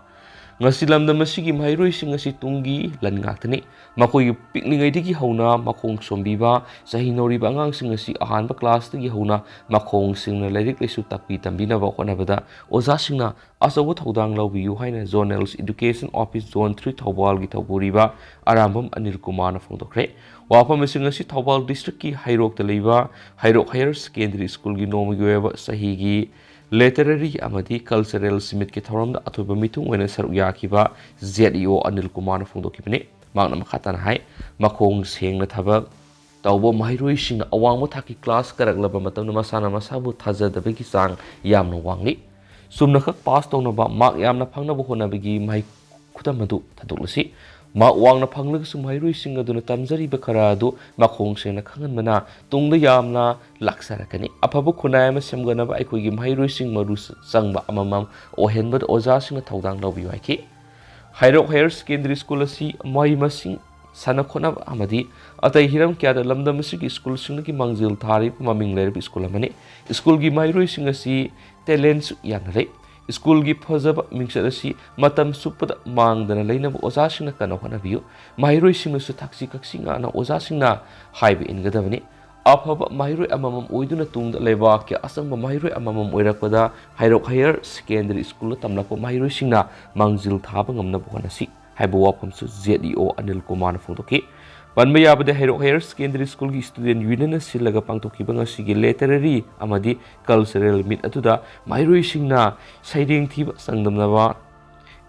ꯉꯁꯤ ꯂꯝꯗꯝ ꯑꯁꯤꯒꯤ ꯃꯍꯩꯔꯣꯏꯁꯤꯡ ꯑꯁꯤ ꯇꯨꯡꯒꯤ ꯂꯟ ꯉꯥꯛꯇꯅꯤ꯫ ꯃꯈꯣꯏꯒꯤ ꯄꯤꯛꯂꯤꯉꯩꯗꯒꯤ ꯍꯧꯅ ꯃꯈꯣꯡ ꯁꯣꯝꯕꯤꯕ, ꯆꯍꯤ ꯅꯧꯔꯤꯕ ꯑꯉꯥꯡꯁꯤꯡ ꯑꯁꯤ ꯑꯍꯥꯟꯕ class ꯇꯒꯤ ꯍꯧꯅ ꯃꯈꯣꯡ ꯁꯦꯡꯅ ꯂꯥꯏꯔꯤꯛ ꯂꯥꯏꯁꯨ ꯇꯥꯛꯄꯤ ꯇꯝꯕꯤꯅꯕ ꯍꯣꯠꯅꯕꯗ ꯑꯣꯖꯥꯁꯤꯡꯅ ꯑꯆꯧꯕ ꯊꯧꯗꯥꯡ ꯂꯧꯕꯤꯌꯨ ꯍꯥꯏꯅ Zonal Education Office Zone three ꯊꯧꯕꯥꯜꯒꯤ ꯊꯧꯄꯨꯔꯤꯕ Arambam Anil ꯀꯨꯃꯥꯔꯅ ꯐꯣꯡꯗꯣꯛꯈ꯭ꯔꯦ꯫ ꯋꯥꯐꯝꯁꯤꯡ ꯑꯁꯤ ꯊꯧꯕꯥꯜ district ꯀꯤ ꯍꯩꯔꯣꯛꯇ ꯂꯩꯕ ꯍꯩꯔꯣꯛ Higher Secondary School ꯒꯤ ꯅꯣꯡꯃꯒꯤ ꯑꯣꯏꯕ ꯆꯍꯤꯒꯤ literary ꯑꯃꯗꯤ cultural summit ꯀꯤ ꯊꯧꯔꯝꯗ ꯑꯊꯣꯏꯕ ꯃꯤꯊꯨꯡ ꯑꯣꯏꯅ ꯁꯔꯨꯛ ꯌꯥꯈꯤꯕ Z E O ꯑꯅꯤꯜ ꯀꯨꯃꯥꯔꯅ ꯐꯣꯡꯗꯣꯛꯈꯤꯕꯅꯤ꯫ ꯃꯍꯥꯛꯅ ꯃꯈꯥ ꯇꯥꯅ ꯍꯥꯏ, ꯃꯈꯣꯡ ꯁꯦꯡꯅ ꯊꯕꯛ ꯇꯧꯕ ꯃꯍꯩꯔꯣꯏꯁꯤꯡꯅ ꯑꯋꯥꯡꯕ ꯊꯥꯛꯀꯤ class ꯀꯥꯔꯛꯂꯕ ꯃꯇꯝꯗ ꯃꯁꯥꯅ ꯃꯁꯥꯕꯨ ꯊꯥꯖꯗꯕꯒꯤ ꯆꯥꯡ ꯌꯥꯝꯅ ꯋꯥꯡꯂꯤ꯫ ꯆꯨꯝꯅꯈꯛ ꯄꯥꯁ ꯇꯧꯅꯕ, ꯃꯥꯔꯛ ꯌꯥꯝꯅ ꯐꯪꯅꯕ ꯍꯣꯠꯅꯕꯒꯤ ꯃꯍꯩ ꯈꯨꯗꯝ ꯑꯗꯨ ꯊꯥꯗꯣꯛꯂꯁꯤ꯫ ꯃꯥꯔꯛ ꯋꯥꯡꯅ ꯐꯪꯂꯒꯁꯨ ꯃꯍꯩꯔꯣꯏꯁꯤꯡ ꯑꯗꯨꯅ ꯇꯝꯖꯔꯤꯕ ꯈꯔ ꯑꯗꯨ ꯃꯈꯣꯡ ꯁꯦꯡꯅ ꯈꯪꯍꯟꯕꯅ ꯇꯨꯡꯗ ꯌꯥꯝꯅ ꯂꯥꯛꯆꯔꯛꯀꯅꯤ꯫ ꯑꯐꯕ ꯈꯨꯟꯅꯥꯏ ꯑꯃ ꯁꯦꯝꯒꯠꯅꯕ ꯑꯩꯈꯣꯏꯒꯤ ꯃꯍꯩꯔꯣꯏꯁꯤꯡ ꯃꯔꯨ ꯆꯪꯕ ꯑꯃꯃꯝ ꯑꯣꯏꯍꯟꯕꯗ ꯑꯣꯖꯥꯁꯤꯡꯅ ꯊꯧꯗꯥꯡ ꯂꯧꯕꯤꯌꯨ ꯍꯥꯏꯈꯤ꯫ ꯍꯩꯔꯣꯛ ꯍꯥꯌꯔ ꯁꯦꯀꯦꯟꯗꯔꯤ ꯁ꯭ꯀꯨꯜ ꯑꯁꯤ ꯃꯍꯩ ꯃꯁꯤꯡ, ꯁꯥꯟꯅ ꯈꯣꯠꯅꯕ ꯑꯃꯗꯤ ꯑꯇꯩ ꯍꯤꯔꯝ ꯀꯌꯥꯗ ꯂꯝꯗꯝ ꯑꯁꯤꯒꯤ ꯁ꯭ꯀꯨꯜꯁꯤꯡꯗꯒꯤ ꯃꯥꯡꯖꯤꯜ ꯊꯥꯔꯤꯕ ꯃꯃꯤꯡ ꯂꯩꯔꯕ ꯁ꯭ꯀꯨꯜ ꯑꯃꯅꯤ꯫ ꯁ꯭ꯀꯨꯜꯒꯤ ꯃꯍꯩꯔꯣꯏꯁꯤꯡ ꯑꯁꯤ ꯇꯦꯂꯦꯟꯁꯨ ꯌꯥꯝꯅ ꯂꯩ꯫ ꯁ꯭ꯀꯨꯜꯒꯤ ꯐꯖꯕ ꯃꯤꯡꯆꯠ ꯑꯁꯤ ꯃꯇꯝ ꯆꯨꯞꯄꯗ ꯃꯥꯡꯗꯅ ꯂꯩꯅꯕ ꯑꯣꯖꯥꯁꯤꯡꯅ ꯀꯟꯅ ꯍꯣꯠꯅꯕꯤꯌꯨ꯫ ꯃꯍꯩꯔꯣꯏꯁꯤꯡꯅꯁꯨ ꯊꯛꯁꯤ ꯈꯛꯁꯤ ꯉꯥꯛꯅ ꯑꯣꯖꯥꯁꯤꯡꯅ ꯍꯥꯏꯕ ꯏꯟꯒꯗꯕꯅꯤ꯫ ꯑꯐꯕ ꯃꯍꯩꯔꯣꯏ ꯑꯃꯃꯝ ꯑꯣꯏꯗꯨꯅ ꯇꯨꯡꯗ ꯂꯩꯕꯥꯛꯀꯤ ꯑꯆꯪꯕ ꯃꯍꯩꯔꯣꯏ ꯑꯃꯃꯝ ꯑꯣꯏꯔꯛꯄꯗ ꯍꯩꯔꯣꯛ ꯍꯥꯌꯔ ꯁꯦꯀꯦꯟꯗꯔꯤ ꯁ꯭ꯀꯨꯜꯗ ꯇꯝꯂꯛꯄ ꯃꯍꯩꯔꯣꯏꯁꯤꯡꯅ ꯃꯥꯡꯖꯤꯜ ꯊꯥꯕ ꯉꯝꯅꯕ ꯍꯣꯠꯅꯁꯤ ꯍꯥꯏꯕ ꯋꯥꯐꯝꯁꯨ ꯖꯦꯠ ꯏ ꯑꯣ ꯑꯅꯤꯜ ꯀꯨꯃꯥꯔꯅ ꯐꯣꯡꯗꯣꯛꯈꯤ꯫ ꯄꯟꯕ ꯌꯥꯕꯗ, ꯍꯩꯔꯣꯛ ꯍꯥꯌꯔ ꯁꯦꯀꯦꯟꯗꯔꯤ ꯁ꯭ꯀꯨꯜꯒꯤ ꯁ꯭ꯇꯨꯗꯦꯟꯠ ꯌꯨꯅꯤꯌꯟꯅ ꯁꯤꯜꯂꯒ ꯄꯥꯡꯊꯣꯛꯈꯤꯕ ꯉꯁꯤꯒꯤ ꯂꯤꯇꯔꯦꯔꯤ ꯑꯃꯗꯤ ꯀꯜꯆꯔꯦꯜ ꯃꯤꯠ ꯑꯗꯨꯗ ꯃꯍꯩꯔꯣꯏꯁꯤꯡꯅ ꯁꯩꯔꯦꯡ ꯊꯤꯕ ꯆꯥꯡꯗꯝꯅꯕ,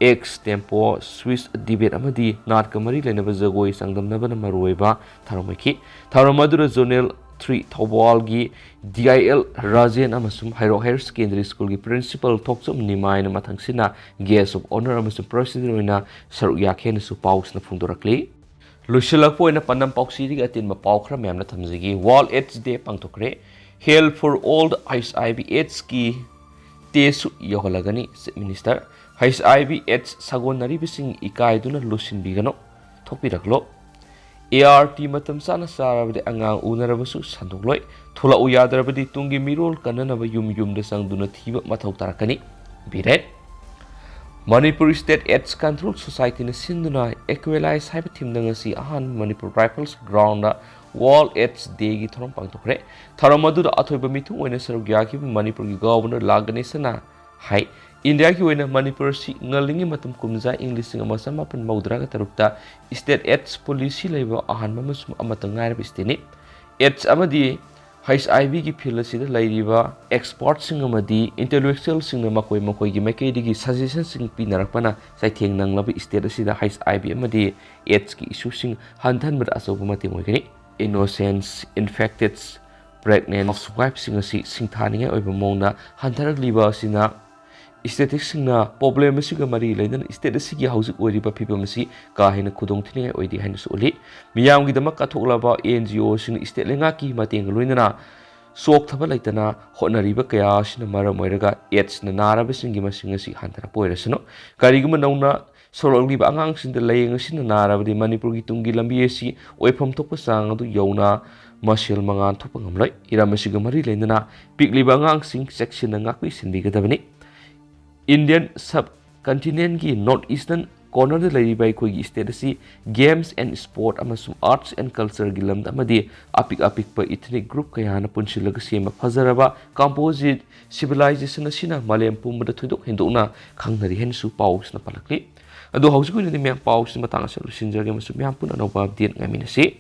ꯑꯦꯛꯁ ꯇꯦꯝꯄꯣ, ꯁ꯭ꯋꯤꯁ ꯗꯤꯕꯦꯠ ꯑꯃꯗꯤ ꯅꯥꯠꯀ ꯃꯔꯤ ꯂꯩꯅꯕ ꯖꯒꯣꯏ ꯆꯥꯡꯗꯝꯅꯕꯅ ꯃꯔꯨꯑꯣꯏꯕ ꯊꯧꯔꯝ ꯑꯣꯏꯈꯤ꯫ ꯊꯧꯔꯝ ꯑꯗꯨꯗ ꯖꯣꯅꯦꯜ ꯊ꯭ꯔꯤ ꯊꯧꯕꯥꯜꯒꯤ ꯗꯤ ꯑꯥꯏ ꯑꯦꯜ ꯔꯥꯖꯦꯟ ꯑꯃꯁꯨꯡ ꯍꯩꯔꯣꯛ ꯍꯥꯌꯔ ꯁꯦꯀꯦꯟꯗꯔꯤ ꯁ꯭ꯀꯨꯜꯒꯤ ꯄ꯭ꯔꯤꯟꯁꯤꯄꯜ ꯊꯣꯛꯆꯣꯝ ꯅꯤꯃꯥꯏꯅ ꯃꯊꯪꯁꯤꯠꯅ ꯒꯦꯁ ꯑꯣꯐ ꯑꯣꯅꯔ ꯑꯃꯁꯨꯡ ꯄ꯭ꯔꯦꯁꯤꯗꯦꯟꯠ ꯑꯣꯏꯅ ꯁꯔꯨꯛ ꯌꯥꯈꯤ ꯍꯥꯏꯅꯁꯨ ꯄꯥꯎꯁꯤꯅ ꯐꯣꯡꯗꯣꯔꯛꯂꯤ꯫ ꯂꯣꯏꯁꯤꯜꯂꯛꯄ ꯑꯣꯏꯅ ꯄꯥꯟꯗꯝ ꯄꯥꯎꯆꯦꯗꯒꯤ ꯑꯇꯦꯟꯕ ꯄꯥꯎ ꯈꯔ ꯃꯌꯥꯝꯅ ꯊꯝꯖꯒꯦ꯫ ꯋꯥꯔꯜꯗ ꯑꯦꯗꯁ ꯗꯦ ꯄꯥꯡꯊꯣꯛꯈ꯭ꯔꯦ꯫ Health for all H I V ꯑꯦꯗꯁꯀꯤ ꯇꯦꯁꯨ ꯌꯧꯍꯜꯂꯒꯅꯤ꯫ Chief minister, H I V AIDS ꯁꯥꯒꯣꯟꯅꯔꯤꯕꯁꯤꯡ ꯏꯀꯥꯏꯗꯨꯅ ꯂꯣꯏꯁꯤꯟꯕꯤꯒꯅꯨ, ꯊꯣꯛꯄꯤꯔꯛꯂꯣ꯫ ꯑꯦ ꯑꯥꯔ ꯇꯤ ꯃꯇꯝ ꯆꯥꯅ ꯆꯥꯔꯕꯗꯤ ꯑꯉꯥꯡ ꯎꯅꯔꯕꯁꯨ ꯁꯟꯗꯣꯛꯂꯣꯏ꯫ ꯊꯣꯛꯂꯛꯎ ꯌꯥꯗ꯭ꯔꯕꯗꯤ ꯇꯨꯡꯒꯤ ꯃꯤꯔꯣꯜ ꯀꯟꯅꯅꯕ ꯌꯨꯝ ꯌꯨꯝꯗ ꯆꯪꯗꯨꯅ ꯊꯤꯕ ꯃꯊꯧ ꯇꯥꯔꯛꯀꯅꯤ꯫ Biren. Manipur state AIDS control ꯁꯣꯁꯥꯏꯇꯤꯅ ꯁꯤꯟꯗꯨꯅ ꯑꯦꯀ꯭ꯋꯦꯂꯥꯏꯁ ꯍꯥꯏꯕ ꯊꯤꯝꯗ ꯉꯁꯤ ꯑꯍꯥꯟꯕ Manipur rifles ground world AIDS ꯗꯦꯒꯤ ꯊꯧꯔꯝ ꯄꯥꯡꯊꯣꯛꯈ꯭ꯔꯦ꯫ ꯊꯧꯔꯝ ꯑꯗꯨꯗ ꯑꯊꯣꯏꯕ ꯃꯤꯊꯨꯡ ꯑꯣꯏꯅ ꯁꯔꯨꯛ ꯌꯥꯈꯤꯕ ꯃꯅꯤꯄꯨꯔꯒꯤ ꯒꯚꯔꯅꯔ ꯂꯥ ꯒꯅꯦꯁꯟꯅ ꯍꯥꯏ, ꯏꯟꯗꯤꯌꯥꯒꯤ ꯑꯣꯏꯅ ꯃꯅꯤꯄꯨꯔ ꯑꯁꯤ ꯉꯜꯂꯤꯉꯩ ꯃꯇꯝ ꯀꯨꯝꯖꯥ ꯏꯪ ꯂꯤꯁꯤꯡ ꯑꯃ ꯆꯃꯥꯄꯟ ꯃꯧꯗ꯭ꯔꯥꯒ ꯇꯔꯨꯛꯇ ꯁ꯭ꯇꯦꯠ ꯑꯦꯗꯁ ꯄꯣꯂꯤꯁꯤ ꯂꯩꯕ ꯑꯍꯥꯟꯕ ꯑꯃꯁꯨꯡ ꯑꯃꯠꯇ ꯉꯥꯏꯔꯕ ꯁ꯭ꯇꯦꯠꯅꯤ꯫ ꯑꯦꯗꯁ ꯑꯃꯗꯤ ꯑꯩꯆ ꯑꯥꯏ ꯚꯤꯒꯤ ꯐꯤꯜꯗ ꯑꯁꯤꯗ ꯂꯩꯔꯤꯕ ꯑꯦꯛꯁꯄꯔꯠꯁꯤꯡ ꯑꯃꯗꯤ ꯏꯟꯇꯦꯂꯦꯛꯆꯨꯋꯦꯜꯁꯤꯡꯅ ꯃꯈꯣꯏ ꯃꯈꯣꯏꯒꯤ ꯃꯥꯏꯀꯩꯗꯒꯤ ꯁꯖꯦꯁꯟꯁꯤꯡ ꯄꯤꯅꯔꯛꯄꯅ ꯆꯩꯊꯦꯡ ꯅꯪꯂꯕ ꯁ꯭ꯇꯦꯠ ꯑꯁꯤꯗ ꯑꯩꯆ ꯑꯥꯏ ꯚꯤ ꯑꯃꯗꯤ ꯑꯦꯗꯁꯀꯤ ꯏꯁꯨꯁꯤꯡ ꯍꯟꯊꯍꯟꯕꯗ ꯑꯆꯧꯕ ꯃꯇꯦꯡ ꯑꯣꯏꯒꯅꯤ꯫ ꯏꯅꯣꯁꯦꯟꯁ, ꯏꯟꯐꯦꯛꯇꯦꯗ, ꯄ꯭ꯔꯦꯒꯅꯦꯟ ꯍꯥꯎꯁꯋꯥꯏꯐꯁꯤꯡ ꯑꯁꯤ ꯁꯤꯡꯊꯥꯅꯤꯡꯉꯥꯏ ꯑꯣꯏꯕ ꯃꯑꯣꯡꯗ ꯍꯟꯊꯔꯛꯂꯤꯕ ꯑꯁꯤꯅ ꯏꯁꯇꯦꯇꯤꯛꯁꯁꯤꯡꯅ ꯄ꯭ꯔꯣꯕ꯭ꯂꯦꯝ ꯑꯁꯤꯒ ꯃꯔꯤ ꯂꯩꯅꯅ ꯁ꯭ꯇꯦꯠ ꯑꯁꯤꯒꯤ ꯍꯧꯖꯤꯛ ꯑꯣꯏꯔꯤꯕ ꯐꯤꯕꯝ ꯑꯁꯤ ꯀꯥ ꯍꯦꯟꯅ ꯈꯨꯗꯣꯡꯊꯤꯅꯤꯡꯉꯥꯏ ꯑꯣꯏꯗꯦ ꯍꯥꯏꯅꯁꯨ ꯎꯠꯂꯤ꯫ ꯃꯤꯌꯥꯝꯒꯤꯗꯃꯛ ꯀꯠꯊꯣꯛꯂꯕ ꯑꯦꯟ ꯖꯤ ꯑꯣꯁꯤꯡꯅ ꯁ꯭ꯇꯦꯠ ꯂꯩꯉꯥꯛꯀꯤ ꯃꯇꯦꯡꯒ ꯂꯣꯏꯅꯅ ꯆꯣꯛꯊꯕ ꯂꯩꯇꯅ ꯍꯣꯠꯅꯔꯤꯕ ꯀꯌꯥ ꯑꯁꯤꯅ ꯃꯔꯝ ꯑꯣꯏꯔꯒ ꯑꯦꯗꯁꯅ ꯅꯥꯔꯕꯁꯤꯡꯒꯤ ꯃꯁꯤꯡ ꯑꯁꯤ ꯍꯟꯊꯔꯛꯄ ꯑꯣꯏꯔꯁꯅꯨ꯫ ꯀꯔꯤꯒꯨꯝꯕ ꯅꯧꯅ ꯁꯣꯛꯂꯛꯂꯤꯕ ꯑꯉꯥꯡꯁꯤꯡꯗ ꯂꯥꯏꯌꯦꯡ ꯑꯁꯤꯅ ꯅꯥꯔꯕꯗꯤ ꯃꯅꯤꯄꯨꯔꯒꯤ ꯇꯨꯡꯒꯤ ꯂꯝꯕꯤ ꯑꯁꯤ ꯑꯣꯏꯐꯝ ꯊꯣꯛꯄ ꯆꯥꯡ ꯑꯗꯨ ꯌꯧꯅ ꯃꯁꯦꯜ ꯃꯉꯥꯜ ꯊꯣꯛꯄ ꯉꯝꯂꯣꯏ꯫ ꯍꯤꯔꯝ ꯑꯁꯤꯒ ꯃꯔꯤ ꯂꯩꯅꯅ ꯄꯤꯛꯂꯤꯕ ꯑꯉꯥꯡꯁꯤꯡ ꯆꯦꯛꯁꯤꯟꯅ ꯉꯥꯛꯄꯤ ꯁꯦꯟꯕꯤꯒꯗꯕꯅꯤ꯫ ꯏꯟꯗꯤꯌꯟ ꯁꯕ ꯀꯟꯇꯤꯅꯦꯟꯒꯤ ꯅꯣꯔꯠ ꯏꯁꯇꯔꯟ ꯀꯣꯔꯅꯔꯗ ꯂꯩꯔꯤꯕ ꯑꯩꯈꯣꯏꯒꯤ ꯁ꯭ꯇꯦꯠ ꯑꯁꯤ ꯒꯦꯝꯁ ꯑꯦꯟ ꯁ꯭ꯄꯣꯔꯠ ꯑꯃꯁꯨꯡ ꯑꯥꯔꯠꯁ ꯑꯦꯟ ꯀꯜꯆꯔꯒꯤ ꯂꯝꯗ ꯑꯃꯗꯤ ꯑꯄꯤꯛ ꯑꯄꯤꯛꯄ ꯏꯊꯅꯤꯛ ꯒ꯭ꯔꯨꯞ ꯀꯌꯥꯅ ꯄꯨꯟꯁꯤꯜꯂꯒ ꯁꯦꯝꯕ ꯐꯖꯔꯕ ꯀꯝꯄꯣꯖꯤꯠ ꯁꯤꯚꯤꯂꯥꯏꯖꯦꯁꯟ ꯑꯁꯤꯅ ꯃꯥꯂꯦꯝ ꯄꯨꯝꯕꯗ ꯊꯣꯏꯗꯣꯛ ꯍꯦꯟꯗꯣꯛꯅ ꯈꯪꯅꯔꯤ ꯍꯥꯏꯅꯁꯨ ꯄꯥꯎꯁꯤꯅ ꯄꯜꯂꯛꯂꯤ꯫ ꯑꯗꯣ ꯍꯧꯖꯤꯛꯀꯤ ꯑꯣꯏꯅꯗꯤ ꯃꯌꯥꯝ ꯄꯥꯎꯁꯤꯅ ꯃꯇꯥꯡ ꯑꯁꯤꯗ ꯂꯣꯏꯁꯤꯟꯖꯔꯒꯦ ꯑꯃꯁꯨꯡ ꯃꯌꯥꯝ ꯄꯨꯟꯅ ꯑꯅꯧꯕ ꯑꯞꯗꯦꯠ ꯉꯥꯏꯃꯤꯟꯅꯁꯤ꯫